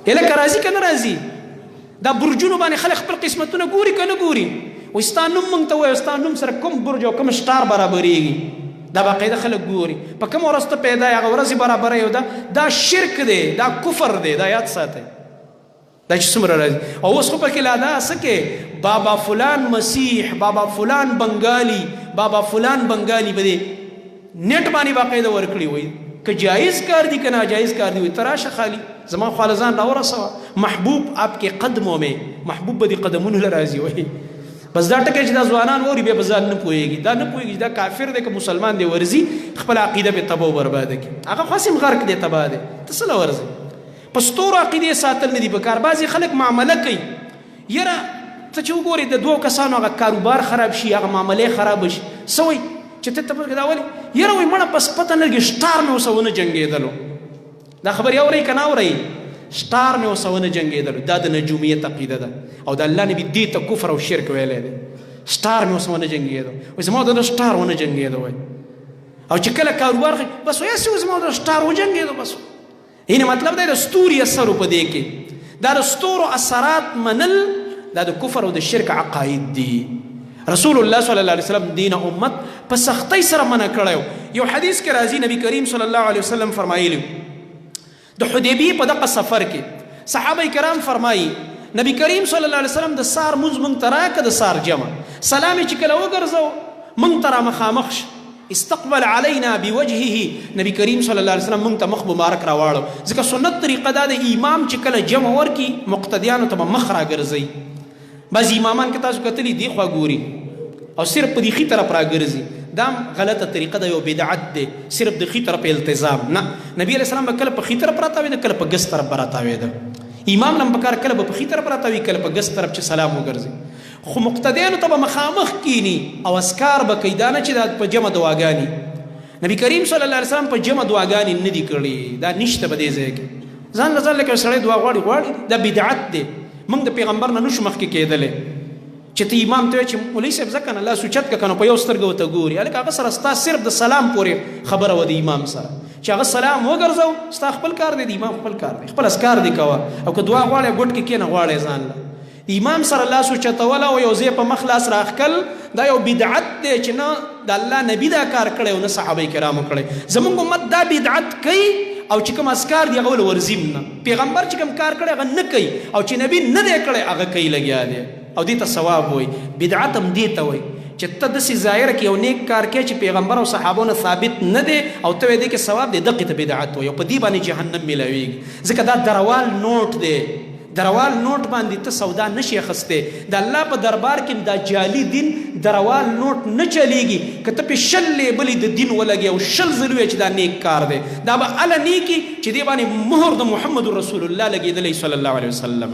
هلکه راځي که نه راځي، دا برجونو باندې خلک خپل قسمتونه ګوري که نه ګوري؟ وایي ستا نوم موږ ته ووایه، ستا نوم سره کوم برج او کوم سټار برابرېږي، دا باقاعده خلک ګوري، په کومه ورځ ته پیدا یې هغه ورځ یې برابره یو. دا شرک دی، دا کفر دی، دا یاد ساتئ. دا چې څومره راځي او اوس خو پکې لا دا څه کې بابا فلان مسیح، بابا فلان بنګالی، بابا فلان بنګالی به دې نېټ باندې باقاعده ورکړي وي. که جایز کار دی که ناجایز کار دی، وي تراشه خالی زما خو ځان راورسوه. محبوب آپ کې قدمو مې محبوب به دې قدمونو له راځي وي. بس دا ټکی چې دا ځوانان ووري بیا په ځان نه پوهېږي، دا نه پوهېږي چې دا کافر دی که مسلمان دی، ورځي خپله عقیده پرې تباه او برباده کړي. هغه خو هسې هم غرق دی، تباه دی، ته څه له ورځې؟ په ستورو عقیدې ساتل نه دي پکار. بعضې خلک معامله کوي، یاره ته چې وګورې د دوو کسانو هغه کاروبار خراب شي، هغه معاملې خراب شي، څه وایي چې ته تپوس دا ولې؟ یاره وایي مړه بس پته نه لګي، شټار مې ورسره ونه جنګېدلو. دا خبرې اورئ که نه اورئ؟ شټار مې ورسره ونه جنګېدلو. دا د نجومیت عقیده ده او د الله نبي دې ته کفر او شرک ویلی دی. شټار مې ورسره ونه جنګېدو، وایي زما د شټار ونه جنګېدو. وایي او چې کله کاروبار بس وایي هسې زما د شټار وجنګېدو بس. یعنی مطلب دی د ستوري اثر په دې کې، دا د ستورو اثرات منل دا د کفر او د شرک عقاید دي. رسول الله صلی الله علیه وسلم دین امت په سختۍ سره منع کړی. یو حدیث کې راځي نبی کریم صلی الله علیه وسلم فرمایلی د حدیبیې په دغه سفر کې صحابه کرام فرمایي نبی کریم صلی الله علیه وسلم د سار مونځ مونږ ته راکړه، د سار جمع سلام یې چې کله وګرځاو مونږ ته را مخامخ شه، استقبل علينا بوجهه، نبی کریم صلی الله علیه وسلم مونږ ته مخ مبارک راواړو. ځکه سنت طریقه دا د امام چې کله جمع ورکي مقتدیانو ته به مخ راګرځي. بعضې امامان که تاسو کتلي دې خوا ګوري او صرف په دې ښي طرف راګرځي، دا هم غلطه طریقه ده، یو بدعت دی، صرف د ښي طرف التزام نه. نبی علیه السلام به کله په ښي طرف راتاوېده، کله په ګس طرف به راتاوېده. امام لم پکار کله به په ښي طرف راتاوي، کله په ګس طرف چې سلام وګرځي، خو مقتدیانو ته به مخامخ کینی او اذکار به کوي. دا نه چې دا په جمع دعاګانې نبی کریم صلی الله علیه وسلم په جمع دعاګانې نه دي کړي، دا نشته په دې ځای کې. ځان له ځان لکه سړی دعا غواړي غواړي، دا بدعت دی. موږ د پیغمبر نه نشو مخکې کېدلی چې ته امام ته چې مولوي صاحب ځه که نه لاس اوچت که کنه په یو سترګه ورته ګوري، هلکه هغه سره ستا صرف د سلام پورې خبره وه د امام سره، چې هغه سلام وګرځو ستا خپل کار دی، د امام خپل کار دی، خپل اذکار دی کوه. او که دعا غواړې ګوټ کې کښېنه غواړې ځان له امام سره لاس اوچتول او یو ځای په مخ لاس راښکل، دا یو بدعت دی چې نه د الله نبی دا کار کړی او نه صحابه کرامو کړی. زمونږ امت دا بدعت کوي او چې کوم اذکار دي هغه ول ورځي نه، پیغمبر چې کوم کار کړی هغه نه کوي او چې نبی نه دی کړی هغه کوي لګیا دی، او دې ته ثواب وایي. بدعت هم دې ته وایي چې ته داسې ظاهر کې یو نیک کار کوې چې پیغمبر او صحابو نه ثابت نه دی او ته وایې دې کې ثواب دی، دقې ته بدعت وایي او په دې باندې جهنم میلاویږي. ځکه دا دروال نوټ دی، دروال نوټ باندې ته سودا نشي اخیستی. د الله په دربار کې دا جعلي دین دروال نوټ نه چلیږي. که ته پې 20 لیبلې د دین ولګې او 20 ځل ووایې چې دا نیک کار دی، دا به هله نیکي چې دې باندې مهر د محمد رسول الله لګېدلی صلی الله علیه وسلم.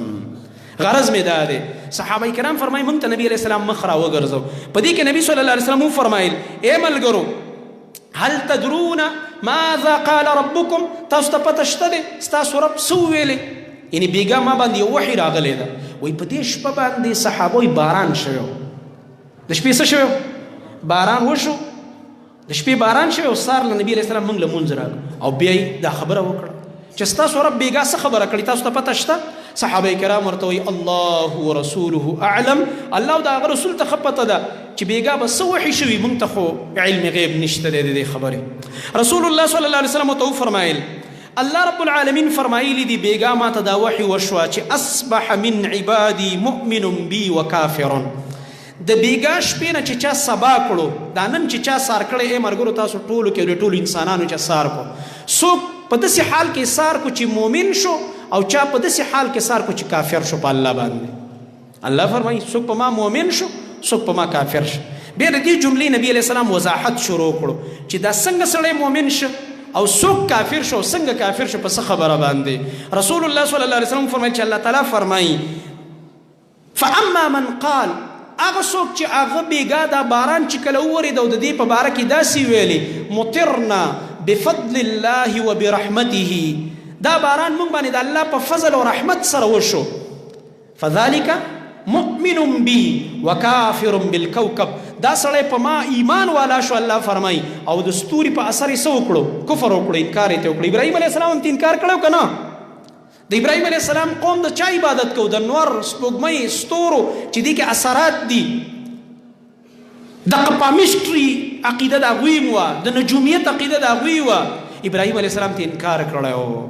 غرض مې دا دی، صحابه کرام فرمایي موږ ته نبی علیه السلام مخ را وګرځو. په دې کې نبی صلی الله علیه وسلم وفرمایل ای ملګرو هل تدرون ماذا قال ربكم، تاسو ته پته شته دی ستاسو رب څه وویلې؟ یعنی بیګا ما باندې یو وحي راغلی ده. وایي په دې شپه باندې صحابه باران شوی، د شپې څه شوی؟ باران وشو، د شپې باران شوی او سهار له نبی علیه السلام موږ له مونځ راغلو او بیا یې دا خبره وکړه چې ستاسو رب بیګا څه خبره کړې، تاسو ته پته شته؟ صحابه کرام ورته وایي الله ورسوله اعلم، الله او د هغه رسول ته ښه پته ده چې بیګا به څه وحي شوي، موږ ته خو علم غیب نشته دی د دې خبرې. رسول الله صلی الله علیه وسلم ورته وفرمایل الله رب العالمین فرمایلی دی بیګا ما ته دا وحي وشوه چې اصبح من عبادي مؤمن بي وکافر. د بیګا شپې نه چې چا سبا کړو، دا نن چې چا سار کړی، ای مرګرو تاسو ټولو کې د ټولو انسانانو چا سار کړو، څوک په داسې حال کې سار کو چې مؤمن شو او چا په داسې حال کې سار کو چې کافر شو په الله باندې. الله فرمایي څوک په ما مؤمن شو، څوک په ما کافر شو. بیا د دې جملې نبی علیه السلام وضاحت شروع کړو چې دا څنګه سړی مؤمن شو او څوک کافر شو، څنګه کافر شو، په څه خبره باندې. رسول الله صلی الله علیه وسلم فرمایي چې الله تعالی فرمایي فاما من قال، هغه څوک چې هغه بیګا دا باران چې کله وورېد او د دې په باره کې داسې ویلې مطرنا بفضل الله وبرحمته، دا باران مونږ باندې د الله په فضل او رحمت سره وشو، فذلك مؤمن بي وکافر بالکوکب، دا سړی په ما ایمان والا شو الله فرمایي، او د ستوري په اثر یې څه وکړو؟ کفر وکړو، انکار یې وکړو. ابراهیم علیه السلام هم انکار کړی که نه؟ د ابراهیم علیه السلام قوم د چا عبادت کو؟ د نور، سپوږمۍ، ستورو چې دې کې اثرات دي. د قپامیسټري عقیده د هغوی وه، د نجومیت عقیده د هغوی وه. ابراهیم علیه السلام ته انکار کړی و.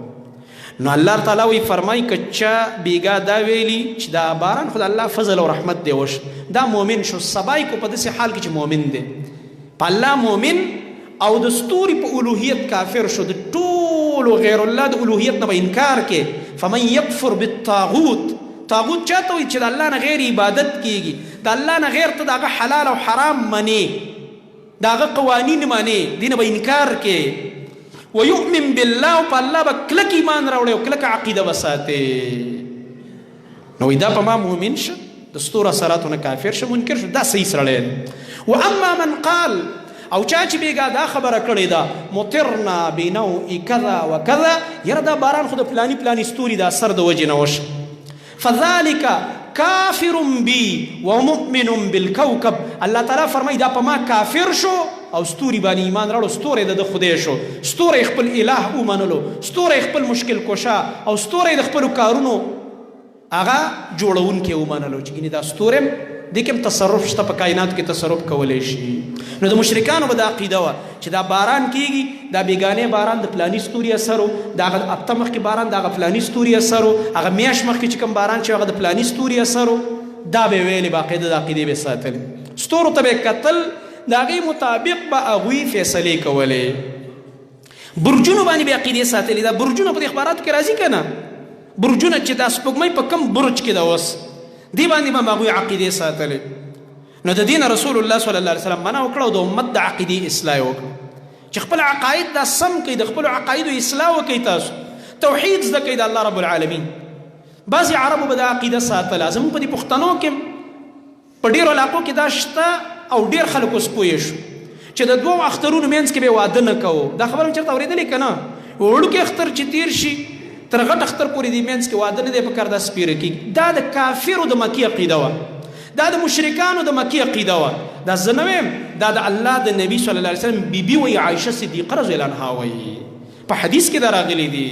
نو الله تعالی وی فرمای کچا بیګا دا ویلی چې دا باران خو د الله فضل او رحمت دی وش، دا مؤمن شو، سبای کو په داسې حال کې چې مؤمن دی، په الله مؤمن او د ستوري په الوهیت کافر شو، د ټولو غیر الله د الوهیت نه به انکار کې. فمن یکفر بالطاغوت، طاغوت چاته وایي؟ چې د الله نه غیر عبادت کیږي، د الله نه غیر ته د هغه حلال او حرام منې، د هغه قوانین منې، دې نه به انکار کې. ويؤمن بالله، او په الله به کلک ایمان راوړي او کلکه عقیده به ساتي. نو دا په ما مؤمن شه، د ستورو اثراتو نه کافر شه، منکر شو، دا صحیح سړی دی. و اما من قال، او چا چې بیګا دا خبره کړې ده، مطرنا بنوع کذا وکذا، یاره دا باران خو د فلاني فلاني ستوري د اثر د وجې نه وشو، فذلك کافر بی ومؤمن بالکوکب. الله تعالی فرمایي دا په ما کافر شو او ستوري باندې ایمان راوړو، ستوری د خدای شو، ستوری خپل اله ومنلو، ستوری خپل مشکل کشا او ستوری د خپلو کارونو هغه جوړونکی ومنلو، چې ګینې دا ستوری دې کې هم تصرف شته، په کائناتو کې تصرف کولی شي. نو د مشرکانو به دا عقیده وه چې دا باران کیږي، دا بیګانې باران د فلاني ستوري اثر و، د هغه هفته مخکې باران د هغه فلاني ستوري اثر و، هغه میاشت مخکې چې کوم باران چې هغه د فلاني ستوري اثر و. دا به ویلې، باقاعده د عقیدې به ساتلې، ستورو ته به کتل، د هغې مطابق به هغوی فیصلې کولې. برجونو باندې به عقیدې ساتلې. دا برجونه په دې اخباراتو کې راځي که نه؟ برجونه چې دا سپوږمۍ په کوم برج کې ده اوس، دې باندې به هغوی عقیدې ساتلې. نو د دین رسول الله صلی الله علیه وسلم منع وکړه او د امت د عقیدې اصلاح وکړه چې خپل عقاید دا سم کړئ، د خپلو عقایدو اصلاح وکړئ، تاسو توحید زده کړئ د الله رب العالمین. بعضې عربو به دا عقیده ساتله، زموږ په دې پښتنو کې په ډېرو علاقو کې دا شته او ډېر خلک اوس پوه شو چې د دوو اخترونو منځ کې به واده نه کوو. دا خبره مې چېرته اورېدلې که نه؟ وړوکی اختر چې تېر شي تر غټ اختر پورې دې منځ کې واده نه دی پکار، دا سپېره کېږي. دا د کافرو د مکې عقیده وه، دا د مشرکانو د مکې عقیده وه. دا زه نه وایم، دا د الله د نبی صلی الله علیه وسلم بیبي وایي، عایشه صدیقه رضی الله عنها وایي، په حدیث کې دا راغلي دي.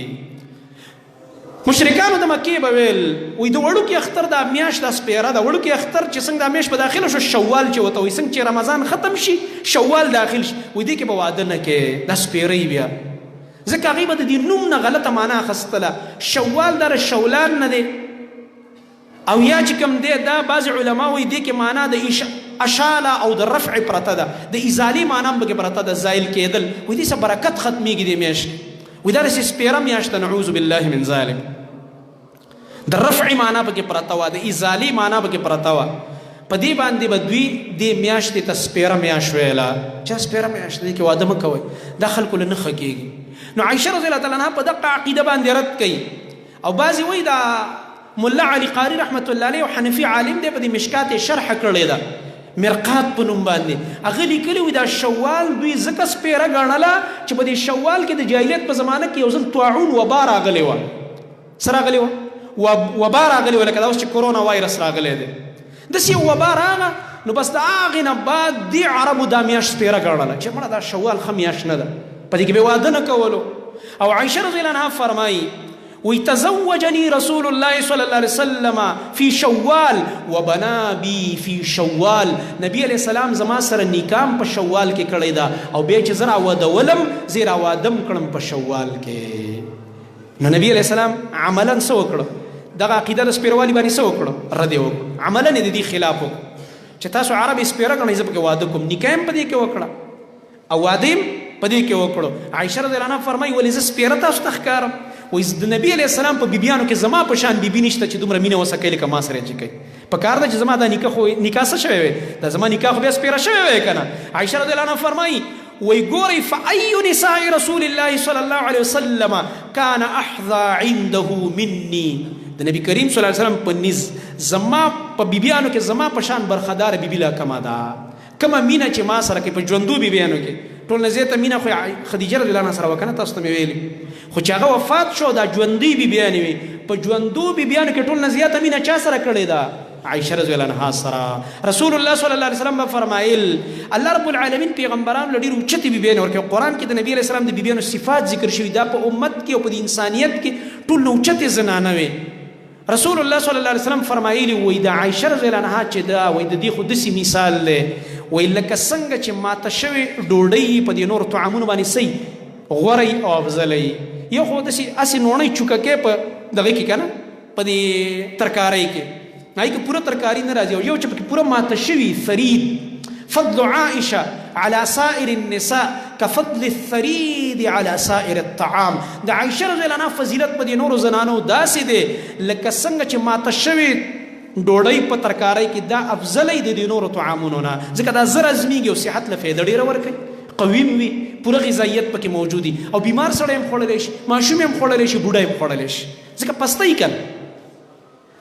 مشرکانو د مکې به ویل، وایي د وړوکي اختر دا میاشت دا سپېره ده، وړوکي اختر چې څنګه دا میاشت به داخله شو، شوال چې ورته وایي، څنګه چې رمضان ختم شي شوال داخل شي، وایي دې کې به واده نه کوې، دا سپېره بیا. ځکه هغوی به د دې نوم نه غلطه معنا اخیستله، شوال دا د شولان نه دی، او یا چې کوم دی دا بعضې علما وایي دې کې معنا د اشاله او د رفع پرته ده، د ازالې معنا هم پکې پرته ده، زایل کېدل. وایي دې څه برکت ختمېږي دې میاشت، وایي دا داسې سپېره میاشت ده، نعوذ بالله من ذلک. د رفع معنا پکې پرته وه، د ازالې معنا پکې پرته وه. په دې باندې به دوی دې میاشتې ته سپېره میاشت ویله، چې سپېره میاشت دې کې واده مه کوئ، دا خلکو له نه ښه کېږي. نو عایشه رضی الله تعالی عنها په دقه عقیده باندې رد کوي. او بعضې وایي دا ملا علي قاري رحمت الله علیه حنفي عالم دی، په دې مشکات یې شرح کړې ده مرقات په نوم باندې، هغه لیکلي وي دا شوال دوی ځکه سپېره ګڼله چې په دې شوال کې د جاهلیت په زمانه کې یو ځل طاعون وبا راغلې وه. څه راغلې وه؟ وبا راغلې وه، لکه دا اوس چې کرونا وایرس راغلی دی، داسې یو وبا راغله. نو بس د هغې نه بعد دې عربو دا میاشت سپېره ګڼله چې مړه دا شوال ښه میاشت نه ده، په دې کې به واده نه کولو. او عایشه رضی الله عنها فرمایي وی تزوجني رسول الله صلی الله علیه وسلم فی شوال وبنا بی فی شوال. نبی علیہ السلام زما سره نکام په شوال کې کړی ده، او بیا چې زه راودولم زه راوادم کړم په شوال کې. نو نبی علیہ السلام عملا څه وکړو؟ دغه عقیده د سپېروالي باندې څه وکړو؟ رد یې وکړو، عملا یې د دې خلاف وکړو چې تاسو عرب یې سپېره ګڼئ، زه پکې واده کوم. نکاح یې هم په دې کې وکړه او واده یې په دې کې وکړو. عایشه رضی الله عنها فرمایي ولې زه سپېره تاسو ته ښکارم؟ وایي د نبی علیه السلام په بیبیانو کې زما په شان بیبي نشته چې دومره مینه وسه کوي لکه ما سره چې کوي. په کار ده چې زما دا نکاح خو نکاح څه شوی وی، دا زما نکاح خو بیا سپېره شوی وی که نه. عایشه رضی الله عنها فرمایي وایي ګورئ فأي نساء رسول الله صلی الله علیه وسلم کان احظى عنده مني. د نبی کریم صلی الله علیه وسلم په نز زما په بیبیانو کې زما په شان برخدار بیبي لا کمه ده، کومه مینه چې ما سره کوي په ژوندو بیبیانو کې ټول نه زیاته مینه خو خدیجه رضی الله عنها سره وکنه، تاسو ته مې ویلي. خو چې هغه وفات شو دا ژوندۍ بیبیانې وي، په ژوندو بیبیانو کې ټول نه زیاته مینه چا سره کړې ده؟ عایشه رضی الله عنها سره. رسول الله صلی الله علیه وسلم به فرمایل الله رب العالمین پیغمبرانو له ډېرې اوچتې بیبیانې ورکړي. قرآن کې د نبی علیه السلام د بیبیانو صفات ذکر شوي، دا په امت کې او په د انسانیت کې ټول نه اوچتې زنانه وې. رسول الله صلی الله علیه وسلم فرمایلی وایي د عایشه رضی الله عنها چې ده، وایي د دې خو داسې مثال دی، وایي لکه څنګه چې ماته شوې ډوډۍ په دې نورو طعامونو باندې سي غوره او افضله. یو خو داسې هسې نوڼۍ چوکه کې په دغه کې که نه، په دې ترکارۍ کې هغې کې پوره ترکاري نه راځي، او یو چې پکې پوره ماته شوي ثرید. فضل عائشه على سائر النساء كفضل الثريد على سائر الطعام. د عائشه رضی الله عنها فضیلت په دې نورو زنانو داسې دی لکه څنګه چې ماته شوې ډوډۍ په ترکارۍ کې دا افضلې د دې نورو طعامونو نه، ځکه دا زر هضمېږي او صحت له فایده ډېره ورکوي، قوي هم وي، پوره غذایت پکې موجود وي، او بیمار سړی هم خوړلی شي، ماشوم هم خوړلی شي، بوډۍ هم خوړلی شي، ځکه پسته یې که نه.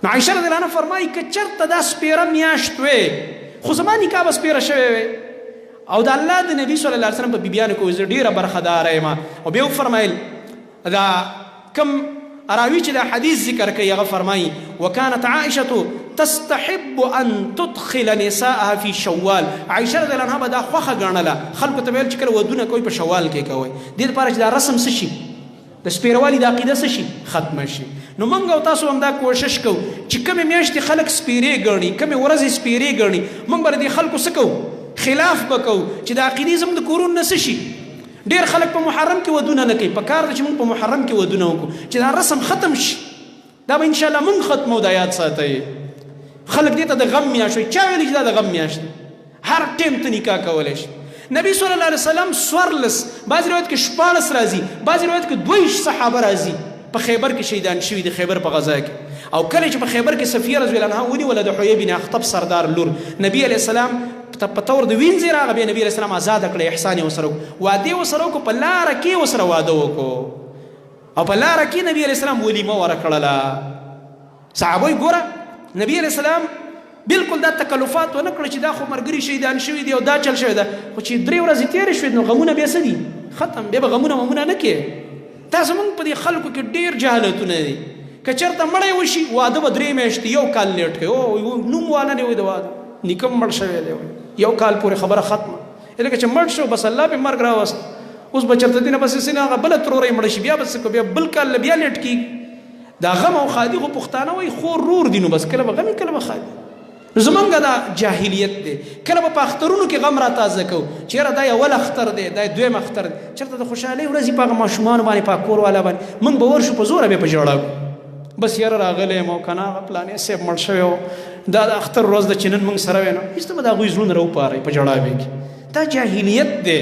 نو عایشه رضی الله عنها فرمایي که چېرته دا سپېره میاشت وی خو زما نکاح به سپېره شوی وی، او د الله د نبی صلی الله علیه وسلم په بیبیانو کې زه ډېره برخهداره یم. او بیا وفرمایل دا کم راوی چې دا حدیث ذکر کوي هغه فرمایي وكانت عائشه تستحب ان تدخل نساءها في شوال. عائشه رضی الله عنها به دا خوښه ګڼله، خلکو ته ویل چې کله ودونه کوئ په شوال کې کوئ، دې لپاره چې دا رسم څه شي، د سپیروالي د عقیده څه شي ختمه شي. نو موږ او تاسو هم دا کوشش کوو چې کومې میاشتې خلک سپیرې ګڼي، کومې ورځې سپیرې ګڼي، موږ به د دې خلکو څه کوو، خلاف به کوو چې د عقیدې زموږ د کورونو نه څه شي. ډېر خلک په محرم کې ودونه نه کوي، په کار ده چې موږ په محرم کې ودونه وکړو چې دا رسم ختم شي. دا به انشاءالله موږ ختمو. دا یاد ساتئ، خلک دې ته د غم میاشت وایي. چا ویلي چې دا د غم میاشت ده؟ هر ټیم ته نکاح کولی شي. نبی صلی الله علیه وسلم 14، بعضې روایت کې 16 راځي، بعضې روایت کې 22 صحابه راځي په خیبر کې شهیدان شوي دي، خیبر په غزا کې. او کله چې په خیبر کې صفیه رضی الله عنها ونیوله د حیی بن اخطب سردار لور، نبی علیه السلام په طور د وینځې راغی، بیا نبی علیه السلام آزاده کړه، احسان یې ورسره وکړو، واده یې ورسره وکړو، په لاره کې یې ورسره واده وکړو، او په لاره کې نبی علیه السلام ولیمه ورکړله. صحابه یې ګوره نبی علیه السلام بالکل دا تکلفات ونه کړل چې دا خو مرګري شهیدان شوي دي او دا چل شوی ده، خو چې 3 ورځې تېرې شوې نو غمونه بیا څه دي ختم، بیا به غمونه ممونه نه کې. دا زمونږ په دې خلکو کې ډېر جهالتونه دي. که چېرته مړی وشي واده به 3 میاشتې یو کال لیټ کوي، او نوم والا نه وي د واده، نیکم مړ شوی دی، یو کال پورې خبره ختمه، لکه چې مړ شو بس الله پې مرګ راوست، اوس به چېرته دینه بس سینه هغه بله ترورۍ مړه شي، بیا به څه کوو، بیا بل کال له بیا لیټ کېږي. دا غم او ښادي خو پښتانه وایي خور رور دي، نو بس کله به غم وي کله به ښادي. نو زمونږ دا جاهلیت دی، کله به په اخترونو کې غم را تازه کوو چې یاره دا اول اختر دی، دا دویم اختر دی، چېرته د خوشحالۍ ورځې په هغه ماشومانو باندې په کور والا باندې موږ به ورشو په زوره بیا په ژړا کړو، بس یاره راغلی یم او که نه هغه پلانې صاحب مړ شوی و، دا د اختر ورځ ده چې نن موږ سره وی، نو هېڅ ته به د هغوی زړونه راوپاروي په ژړا به کې. دا جاهلیت دی،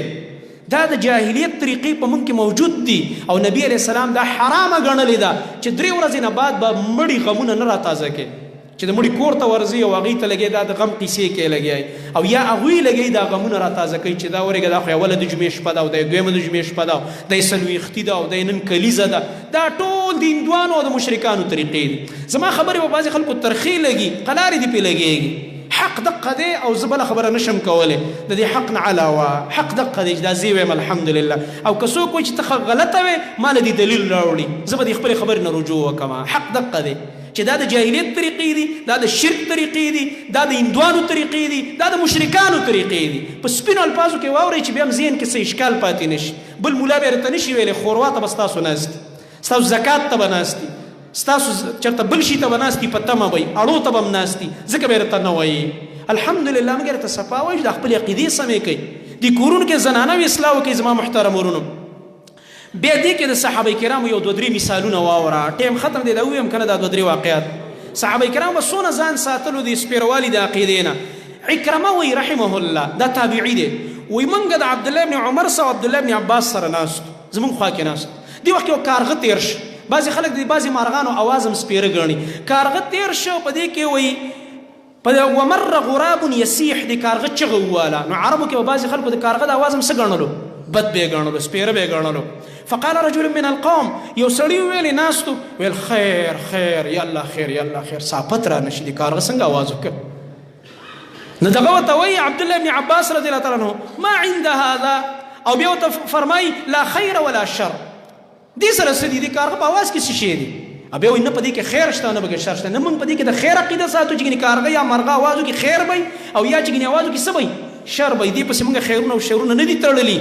دا د جاهلیت طریقې په موږ کې موجود دي، او نبی علیه السلام دا حرامه ګڼلې ده چې 3 ورځې نه بعد به مړي غمونه نه راتازه کوي، چې د مړي کور ته ورځي او هغوی ته لګي دا د غم قیصې کې لګي، او یا هغوی لګي دا غمونه راتازه کوي چې دا ورېږه دا خو اوله د جمعې شپه ده، او دا دویمه د جمعې شپه ده، او دا یې څلوېښتي ده، او دا یې نن کلیزه ده. دا ټول د هندوانو او د مشرکانو طریقې دي. زما خبرې به بعضې خلکو ترخې لګي، قلارې دې پرې لګېږي. حق دقه دی او زه بله خبره نشم کولی د دې حق نه علاوه، حق دقه دی چې دا زه وایم الحمدلله. او که څوک وایي چې ته غلطه وې، ما له دې دلیل راوړي، زه به دې خپلې خبرې نه رجوع وکړم. حق دقه دی چې دا د جاهلیت طریقې دي، دا د شرک طریقې دي، دا د هندوانو طریقې دي، دا د مشرکانو طریقې دي. په سپینو الفاظو کې واورئ چې بیا هم ذهن کې څه اشکال پاتې نه شي. بل مولا بیا درته نه شي ویلی، ښوروا ته به ستاسو ناست دي، ستاسو زکات ته به ناست دي، ستاسو چېرته بل شي ته به ناست دي، په تمه به وي، اړو ته به هم ناست دي، ځکه به یې درته نه وایي. الحمدلله موږ درته صفا وایو چې دا خپلې عقیدې سمې کوي. دې کورونو کې زنانه وي اصلاح وکړي زما محترم ورونو. بیا دې کې د صحابه کرامو یو 2 3 مثالونه واوره، ټیم ختم دی دا ووایم که نه، دا 2 3 واقعات. صحابه کرامو څونه ځان ساتلو د سپېروالي د عقیدې نه. عکرمه وایي رحمه الله، دا تابعي دی، وایي موږ د عبدالله بن عمر سره او عبدالله بن عباس سره ناست، زموږ خوا کې ناست. دې وخت کې یو کارغه تېر شو، بعضې خلک د بعضې مارغانو اواز هم سپېره ګڼي. کارغه تېر شو، په دې کې وایي په ومر غراب یسیح، د کارغه چغه وواله. نو عربو کې به بعضې خلکو د کارغه د اواز هم څه ګڼلو، بد به یې ګڼلو، سپېره به یې ګڼلو. فقال رجل من القوم، یو سړي ویلې ناستو، ویل خیر خیر، یا الله خیر یا الله خیر، ساپت را نشي، د کارغه څنګه اواز وکړ. نو دغه ورته وایي عبدالله بن عباس رضی الله تعالی عنه ما عند هذا، او بیا ورته فرمایي لا خیر ولا شر. دې سره څه دي؟ د کارغه په اواز کې څه شی دی؟ او بیا وایي نه په دې کې خیر شته نه پکې شر شته، نه موږ په دې کې د خیر عقیده ساتو چې ګنې کارغه یا مرغه اواز وکړي خیر به وي، او یا چې ګنې اواز وکړي څه به وي؟ شر به وي. دې پسې موږ خیرونه او شرونه نه دي تړلي،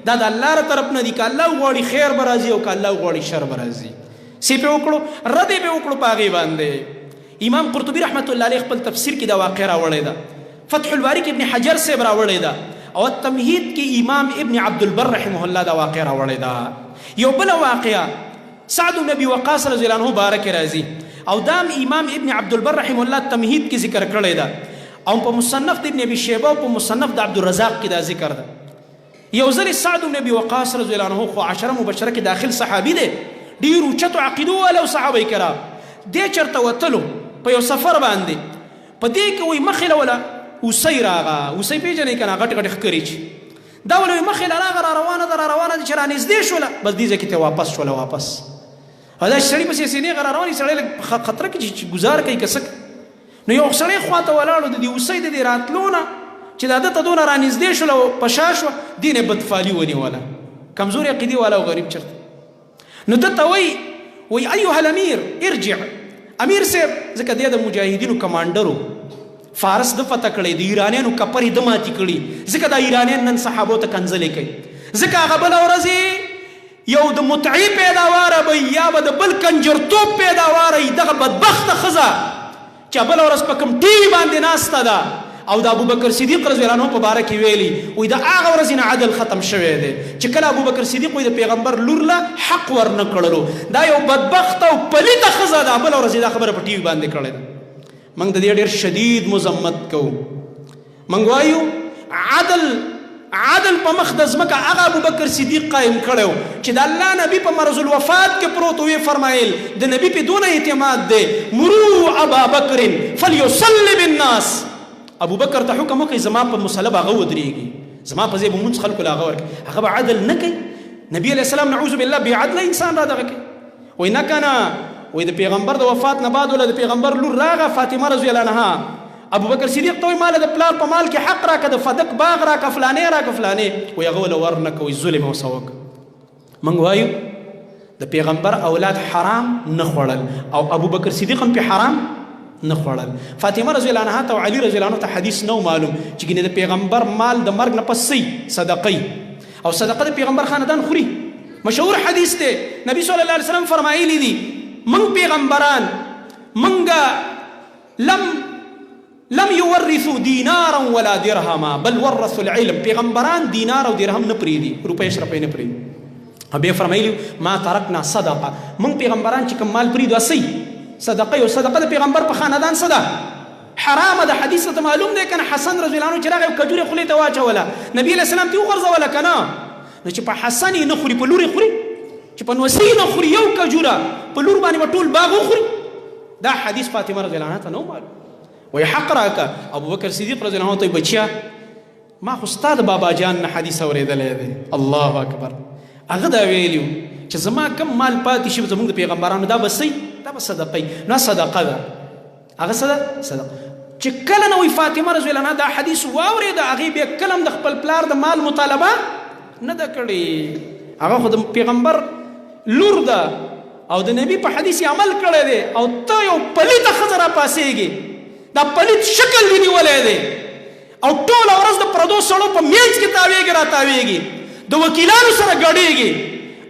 دا د الله له طرف نه دي. که الله وغواړي خیر به راځي او که الله وغواړي شر به راځي. څه پې وکړو؟ رد یې پې وکړو په هغې باندې. امام قرطبي رحمت الله علیه خپل تفسیر کې دا واقعه راوړې ده، فتح الباري کې ابن حجر صاحب راوړې ده، او التمهید کې امام ابن عبد البر رحمه الله دا واقعه راوړې ده. یو بله واقعه سعد بن ابي وقاص رضی الله عنه بارک راځي، او دام امام ابن عبد البر رحم الله تمهید کې ذکر کړی دا، او په مصنف د ابن ابي شیبه او په مصنف د عبد الرزاق کې دا ذکر ده. یو ځل سعد بن ابي وقاص رضی الله عنه، خو عشره مبشره کې داخل صحابي دی، ډیر اوچتو عقیدو والو صحابه کرام دی، چرته وتلو په یو سفر باندې. په دې کې وای مخې له ولا اوسۍ راغه. اوسۍ پیژنې کنه؟ غټ غټ ښکري چې دا ولې مخې له راغه، را روانه ده، را روانه ده، چې را نږدې شوله، بس دې ځای کې ته واپس شوله. واپس او دا سړي پسې سینې غره رواني، سړی لږ خطر کې چې ګزار کوي که څه. نو یو سړی خواته ولاړو، د دې اوسۍ د دې راتلو نه چې دا ده ته دونه را نږدې شوله او په شا شوه، دې نه بدفالي ونیوله. کمزوري عقیدې والا او غریب چېرته. نو ده ته وایي، وایي ایها الامیر ارجع، امیر صاحب، ځکه دی د مجاهدینو کمانډرو، فارس د فتح کړی، د ایرانیانو کپرې د ماتې کړي، ځکه دا ایرانیان نن صحابو ته کنځلې کوي، ځکه هغه بله ورځ یو د متعې پیداواره به یا به د بل کنجرتوب پیداواره وي. دغه بدبخته ښځه چې بله ورځ په کوم ټي وي باندې ناسته ده او د ابوبکر صدیق رضی الله عنه په باره کې ویلي، وایي د هغه ورځې نه عدل ختم شوی دی چې کله ابوبکر صدیق وایي د پیغمبر لور له حق ورنه کړلو. دا یو بدبخته او پلیته ښځه ده، بله ورځ یې دا خبره په ټي وي باندې کړې ده. موږ د دې ډېر شدید مذمت کوو. موږ وایو عدل، عدل په مخ د ځمکه هغه ابوبکر صدیق قائم کړو چې د الله نبی په مرض الوفات کې پروت وی فرمایل، د نبی په دونه اعتماد دی، مرو ابا بکر فلیصلی بالناس، ابوبکر ته حکم وکړي زما په مصلی به هغه ودرېږي، زما په ځای به مونځ خلکو له هغه ورکړي. هغه به عدل نه کوي؟ نبی علیه السلام نعوذ بالله بې عدله انسان را دغه کوي؟ وایي نه که نه. وایي د پیغمبر د وفات نه بعد وله د پیغمبر لور راغه فاطمه رضی الله عنها، ابوبکر صدیق ته وایي ماله د پلار په مال کې حق راکه، د فدک باغ راکه، فلانې راکه، فلانې. وایي هغه وله ورنه کوي، ظلم او سوک. موږ وایو د پیغمبر اولاد حرام نه خوړل او ابوبکر صدیق هم په حرام نه خوړل. فاطمه رضی الله عنها ته او علي رضی الله عنه ته حدیث نه معلوم چې ګینه د پیغمبر مال د مرګ نه پس سي صدقه، او صدقه د پیغمبر خاندان خوري. مشهور حدیث دی، نبی صلی الله علیه وسلم فرمایلی دي موږ پیغمبران موږ لم يورثوا دینارا ولا درهما بل ورثوا العلم. پیغمبران دینار او درهم نه پریدي، روپۍ شرپۍ نه پریدي. او بیا فرمایلی ما ترکنا صدقه، موږ پیغمبران چې کوم مال پریدو اسی صدقه، یو صدقه د پیغمبر په خاندان څه ده؟ حرامه ده. حدیث ته معلوم دی کنه؟ حسن رضی الله عنه چې راغی کجورې خولې ته واچوله، نبی علیه السلام ته وغورځوله کنه. نو چې په حسن یې نه خوري، په لور یې خوري؟ چې په نوسي نه خوري یو کجوره، په لور باندې به ټول باغ وخوري؟ دا حدیث فاطمه رضی الله عنها ته نه معلوم. وایي حق راکه. ابوبکر صدیق رضی الله عنه ته، بچیا ما خو ستا د بابا جان نه حدیث اورېدلی دی، الله اکبر، هغه دا ویلي چې زما کم مال پاتې شي زموږ د پیغمبرانو دا به سي، دا به صدقه. نو صدقه ده، هغه څه ده؟ صدقه. چې کله نو فاطمه رضی الله عنها دا حدیث واورېده، هغې بیا کله هم د خپل پلار د مال مطالبه نه ده کړې. هغه خو د پیغمبر لور ده او د نبی په حدیث عمل کړی دی، او ته یو پلیته ښځه راپاڅېږې، دا پلیت شکل دې نیولی دی او ټوله ورځ د پردو سړو په منځ کې تاویږي را تاویږي، د وکیلانو سره ګډېږي،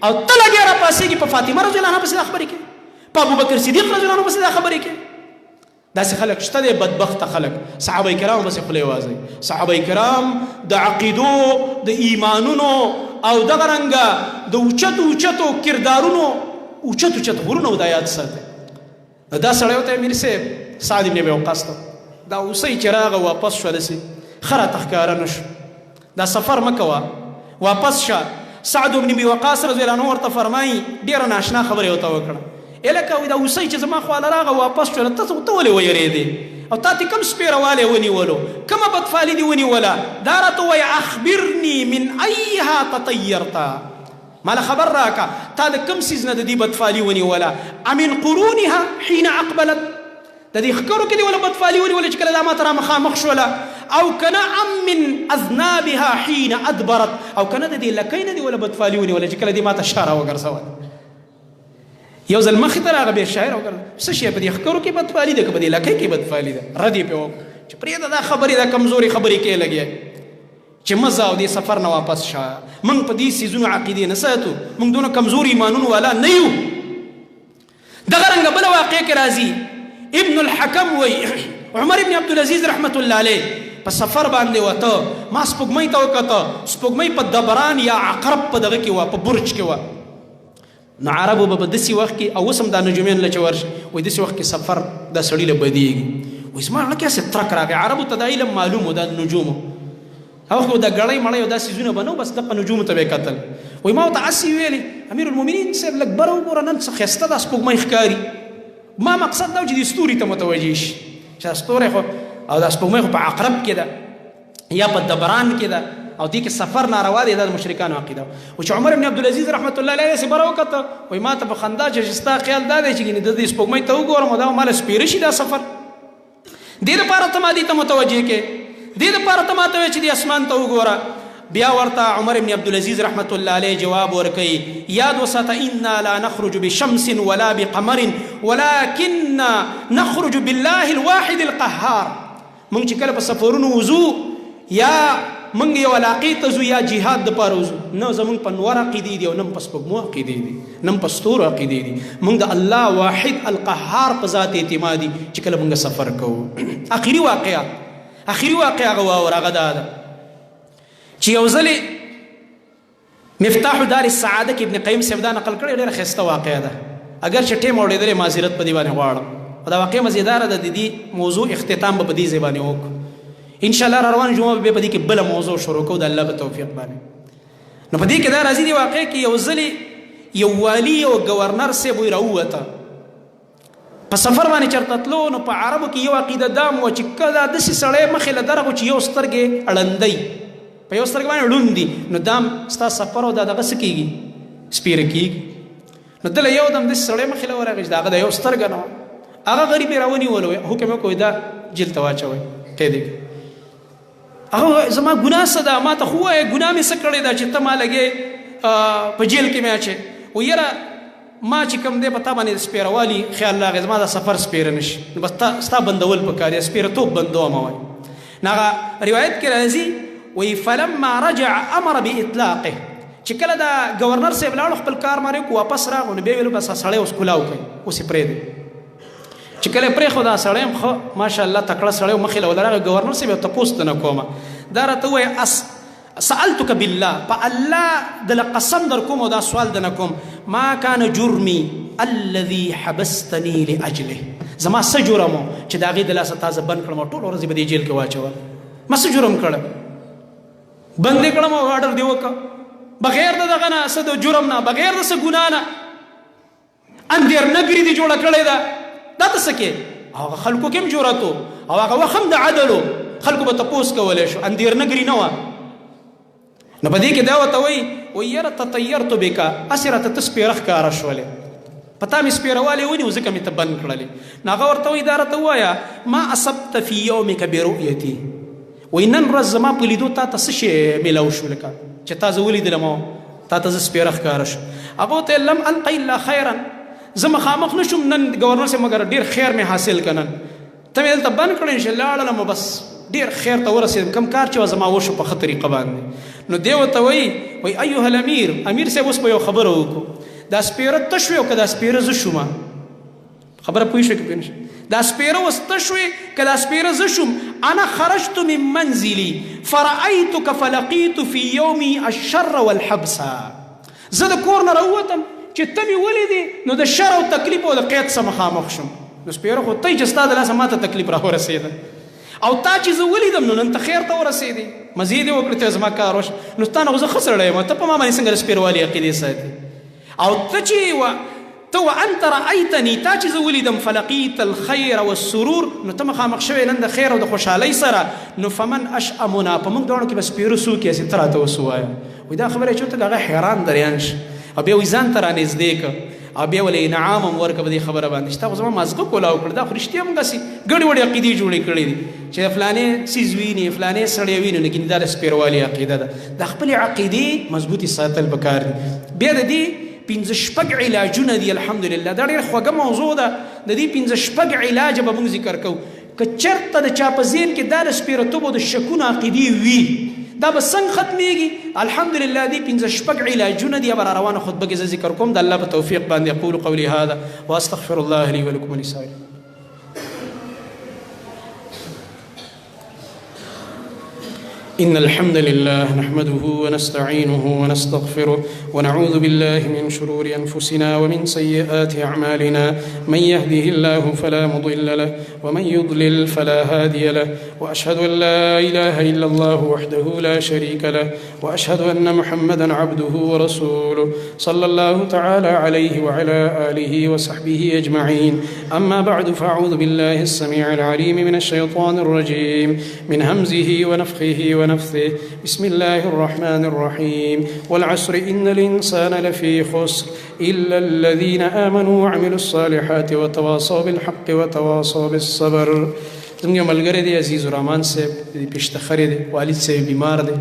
او ته لګیا راپاڅېږي په فاطمه رضی الله عنها پسې دا خبرې کوې، په ابوبکر صدیق رضی الله عنه پسې دا خبرې کوې. داسې خلک شته دی، بدبخته خلک صحابه کرام پسې خولې وازوي. صحابه کرام د عقیدو، د ایمانونو او دغه رنګه د اوچتو اوچتو کردارونو اوچت اوچت غرونه دا یاد ساتي. دا سړی ورته امیر صاحب سعد بن ابي وقاص ته دا اوسۍ چې راغه واپس شوه، داسې ښه راته ښکاره نه شو، دا سفر مه کوه، واپس شه. سعد بن ابي وقاص رضی الله عنه ورته فرمایي، ډېره ناشنا خبره یې ورته وکړه، الکه وایي دا اوسۍ چې زما خواله راغه واپس شوله، ته ته ولې ویرېدې او تا ته کوم سپېروالی ونیولو، کومه بدفالي دې ونیوله، دا راته ووایه، اخبرني من ایها تطیرت، ماله خبر راکه تا د کوم څیز نه د دې بدفالي ونیوله، امن قرونها حين اقبلت، د دې ښکرو کې دې وله بدفالي ونیوله چې کله دا ماته را مخامخ شوله، او که نه ام من اذنابها حين ادبرت، او که نه د دې لکۍ نه دې وله بدفالي ونیوله چې کله دې ماته شا راوګرځوله. یو ځل مخې ته راغی، بیا شا یې راوګرځوله، څه شی په دې ښکرو کې بدفالي ده که په دې لکۍ کې بدفالي ده؟ رد یې پرې وکړ چې پرېږده دا خبرې، دا کمزورې خبرې کې لګیا چې مه ځه او دې سفر نه واپس شه. موږ په دې څیزونو عقیدې نه ساتو، موږ دونه کمزوري ایمانونو والا نه یو. دغه رنګه بله واقع کې راځي، ابن الحکم وایي عمر ابن عبدالعزیز رحمت الله علیه په سفر باندې وته، ما سپوږمۍ ته وکته، سپوږمۍ په دبران یا عقرب په دغه کې وه، په برج کې وه. نو عربو به په داسې وخت کې، او اوس هم دا نجومیان له چې ورشي وایي داسې وخت کې سفر دا سړي له بدېږي. وایي زما زړه کې هسې ترک راغی. عربو ته دا علم معلوم و، دا نجومو هغه خو دا ګړۍ مړۍ او دا څیزونه به نه، بس دقه نجومو ته به یې کتل. وایي ما ورته هسې ویلې امیر المؤمنین صاحب لږ بره وګوره، نن څه ښایسته دا سپوږمۍ ښکاري. ما مقصد دا و چې دې ستوري ته متوجه شي چې دا ستوری خو او دا سپوږمۍ خو په عقرب کې ده یا په دبران کې ده، او دې کې سفر ناروا دی، دا د مشرکانو عقیده. او چې عمر بن عبدالعزیز رحمت الله علیه داسې بره وکته، وایي ما ته په خندا چې ستا خیال دا دی چې ګینې د دې سپوږمۍ ته وګورم او دا ماله سپېره شي دا سفر، دې لپاره ته ما دې ته متوجه کې، دې لپاره ته ما ته وایې چې دې اسمان ته وګوره. بیا ورته عمر بن عبدالعزیز رحمت الله علیه جواب ورکوي، یاد وساته انا لا نخرج بشمس ولا بقمر ولكن نخرج بالله الواحد القهار. مونږ چې کله په سفرونو وځو یا مونږ یو علاقې ته ځو یا جهاد دپاره وځو، نه زمونږ په نور عقیدې دي او نه په سپوږمو عقیدې دي، نه په ستورو عقیدې دي. مونږ د الله واحد القهار په ذات اعتماد دي چې کله مونږ سفر کوو. اخري واقعه، اخري واقعه هغه واوره، هغه دا ده چې یو ځلې مفتاح دار السعاده کې ابن قیم صاحب دا نقل کړی، ډېره ښایسته واقعه ده. اګر چې ټیم اوړېدلی معذرت په دې باندې غواړم، خو دا واقعه مزیداره ده. د دې موضوع اختتام به په دې ځای باندې وکړو ان شاء الله. روان جمعه به په دې کې بله موضوع شروع کوو د الله په توفیق باندې. نو په دې کې دا راځي، دې واقعه کې یو ځلې یو والي یو ګورنر صاحب وایي راووته په سفر باندې چېرته تلو. نو په عربو کې یو عقیده دا هم وه چې کله داسې سړی مخې له درغو چې یو سترګې ړندی، په یو سترګې باندې ړوند دي، نو دا هم ستا سفر او دا دغه څه کېږي، سپېره کېږي. نو دله یو دم داسې سړی مخې له ورغی چې د هغه د یو سترګه نه وه، هغه غریب یې راونیولو، حکم یې وکړو دا جیل ته واچوئ، قید یې کړ. هغه زما ګناه څه ده، ما ته خو ووایه ګناه مې څه کړې ده چې ته ما لګې په جیل کې مې اچې؟ وایي یاره ما چې کوم دی په تا باندې د سپېروالي خیال راغی، زما دا سفر سپېره نه شي، نو بس ستا بندول پکار دی، سپېرتوب بندوه مه وایي. نو هغه روایت کې راځي وایي فلما رجع امر باطلاقه، چې کله دا ګورنر صاحب لاړو خپل کار مارې وکړو واپس راغو، نو بیا ویلو بس سړی اوس کولاو کوي، اوس یې پرېږدي. چې کله یې پرېښود دا سړی هم ښه ماشاءالله تکړه سړی و، مخې له وله راغی، ګورنر صاحب یو تپوس ته نه کومه، دا راته ووایه سألتك بالله، په الله د له قسم در کوم او دا سوال د نه کوم، ما کان جرمي الذي حبستني لأجله، زما څه جرم و چې د هغې د لاسه تا زه بند کړم او ټوله ورځ یې په دې جیل کې واچول؟ ما څه جرم کړی؟ بند یې کړم او آرډر دې وکړ بغیر د دغه نه، څه د جرم نه، بغیر د څه ګناه نه، اندېر نګري دې جوړه کړې ده، دا ته څه کې؟ هغه خلکو کې هم جرأت و او هغه وخت هم د عدل و، خلکو به تپوس کولی شو، اندېر نګري نه وه. نو په دې کې دا ورته وایي، وایي یاره تطیرت بک، هسې راته ته سپېره ښکاره شولې، په تا مې سپېروالی ونیو ځکه مې ته بند کړلې. نو هغه ورته وایي دا راته ووایه ما اصبت فی یومک برؤیتي، وایي نن ورځ زما په لیدو تا ته څه شی میلاو شو، لکه چې تا زه ولیدلم او تا ته زه سپېره ښکاره شو. هغه ورته لم الق الا خیرا، زه مخامخ نه شوم نن ګورنر صاحب، مګر ډېر خیر مې حاصل که نن ته مې دلته بند کړې، چې لاړلم بس ډېر خیر ته ورسېدم، کوم کار چې زما وشو په ښه طریقه باندې. نو دی ورته وایي، وایي ایها الامیر، امیر صاحب اوس به یو خبره وکړو، دا سپېره ته شوې او که دا سپېره زه شومه؟ خبره پوه شوې که پوه نه شوې؟ دا سپېره اوس ته شوې که دا سپېره زه شوم؟ انا خرجت من منزلي فرأيتك فلقيت في يومي الشر والحبس، زه د کور نه راووتم چې ته مې ولیدې نو د شر او تکلیف او د قید سره مخامخ شوم. نو سپېره خو ته چې ستا د لاسه ما ته تکلیف راورسېده او تا چې زه ولیدم نو نن ته خیر ته ورسېدې، مزې دې وکړې، ته زما کار وشو، نو ستا نه خو زه ښه سړی یم، ته په ما باندې څنګه د سپېروالي عقیدې ساتې؟ او ته چې ته وانت رأیتني، تا چې زه ولیدم فلقیت الخیر والسرور، نو ته مخامخ شوې نن د خیر او د خوشحالۍ سره، نو فمن اشأمنا، په موږ دواړو کې به سپېره څوک یې ته راته اوس ووایه. وایي دا خبره چې ورته هغه حیران دریان شي او بیا وایي ځان ته رانږدې کړه او بیا ولې انعام هم ورکړه په دې خبره باندې چې تا خو زما مازغه کولاو کړه، دا خو رښتیا موږ هسې ګډې وډې عقیدې جوړې کړې دي چې فلانې څیز ویني فلانې سړی ویني، لیکن دا د سپېروالي عقیده ده. د خپلې عقیدې مضبوطې ساتل پکار دي. بیا د دې پنځه شپږ علاجونه دي، الحمدلله دا ډېره خوږه موضوع ده. د دې پنځه شپږ علاج به موږ ذکر کوو. که چېرته د چا په ذهن کې دا د سپېرتوب او د شکونو عقیدې وي، دا به څنګه ختمېږي؟ الحمدلله دې پنځه شپږ علاجونه دي، به را روانه خطبه کې زه ذکر کوم د الله په توفیق باندې. اقول قولي هذا واستغفر الله لي ولكم ولسائر. إن الحمد لله نحمده ونستعينه ونستغفره ونعوذ بالله من شرور أنفسنا ومن سيئات أعمالنا، من يهده الله فلا مضل له ومن يضلل فلا هادي له، وأشهد أن لا إله إلا الله وحده لا شريك له، وأشهد أن محمدا عبده ورسوله صلى الله تعالى عليه وعلى آله وصحبه أجمعين. أما بعد، فأعوذ بالله السميع العليم من الشيطان الرجيم من همزه ونفخه ونفثه، بسم الله الرحمن الرحيم. والعصر إن الإنسان لفي خسر إلا الذين آمنوا وعملوا الصالحات وتواصوا بالحق وتواصوا بالصبر. زموږ یو ملګری دی عزیز الرحمن صاحب، د پیشتخرې دی، والد صاحب بیمار دی،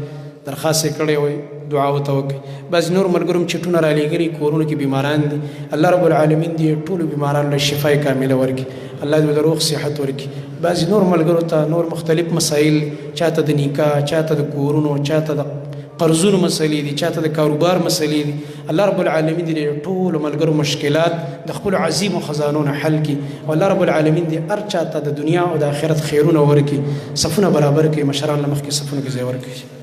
درخواست یې کړی وای دعا ورته وکړي. بعضې نور ملګرو هم چټونه رالیږلي، کورونو کې بیماران دي. الله رب العالمین دې ټولو بیمارانو له شفای کامله ورکړي، الله دې د روغ صحت ورکړي. بعضې نور ملګرو ته نور مختلف مسایل، چاته د نکاح، چاته د کورونو، چاته د قرضونو مسلې دي، چاته د کاروبار مسلې دي. الله رب العالمین دې ټولو ملګرو مشکلات د خپلو عظیمو خزانو نه حل کړي، او الله رب العالمین دې هر چاته د دنیا او د آخرت خیرونه ورکړي، صفونه برابر کړي، مشران له مخکې صفونو کې ځای ورکړي.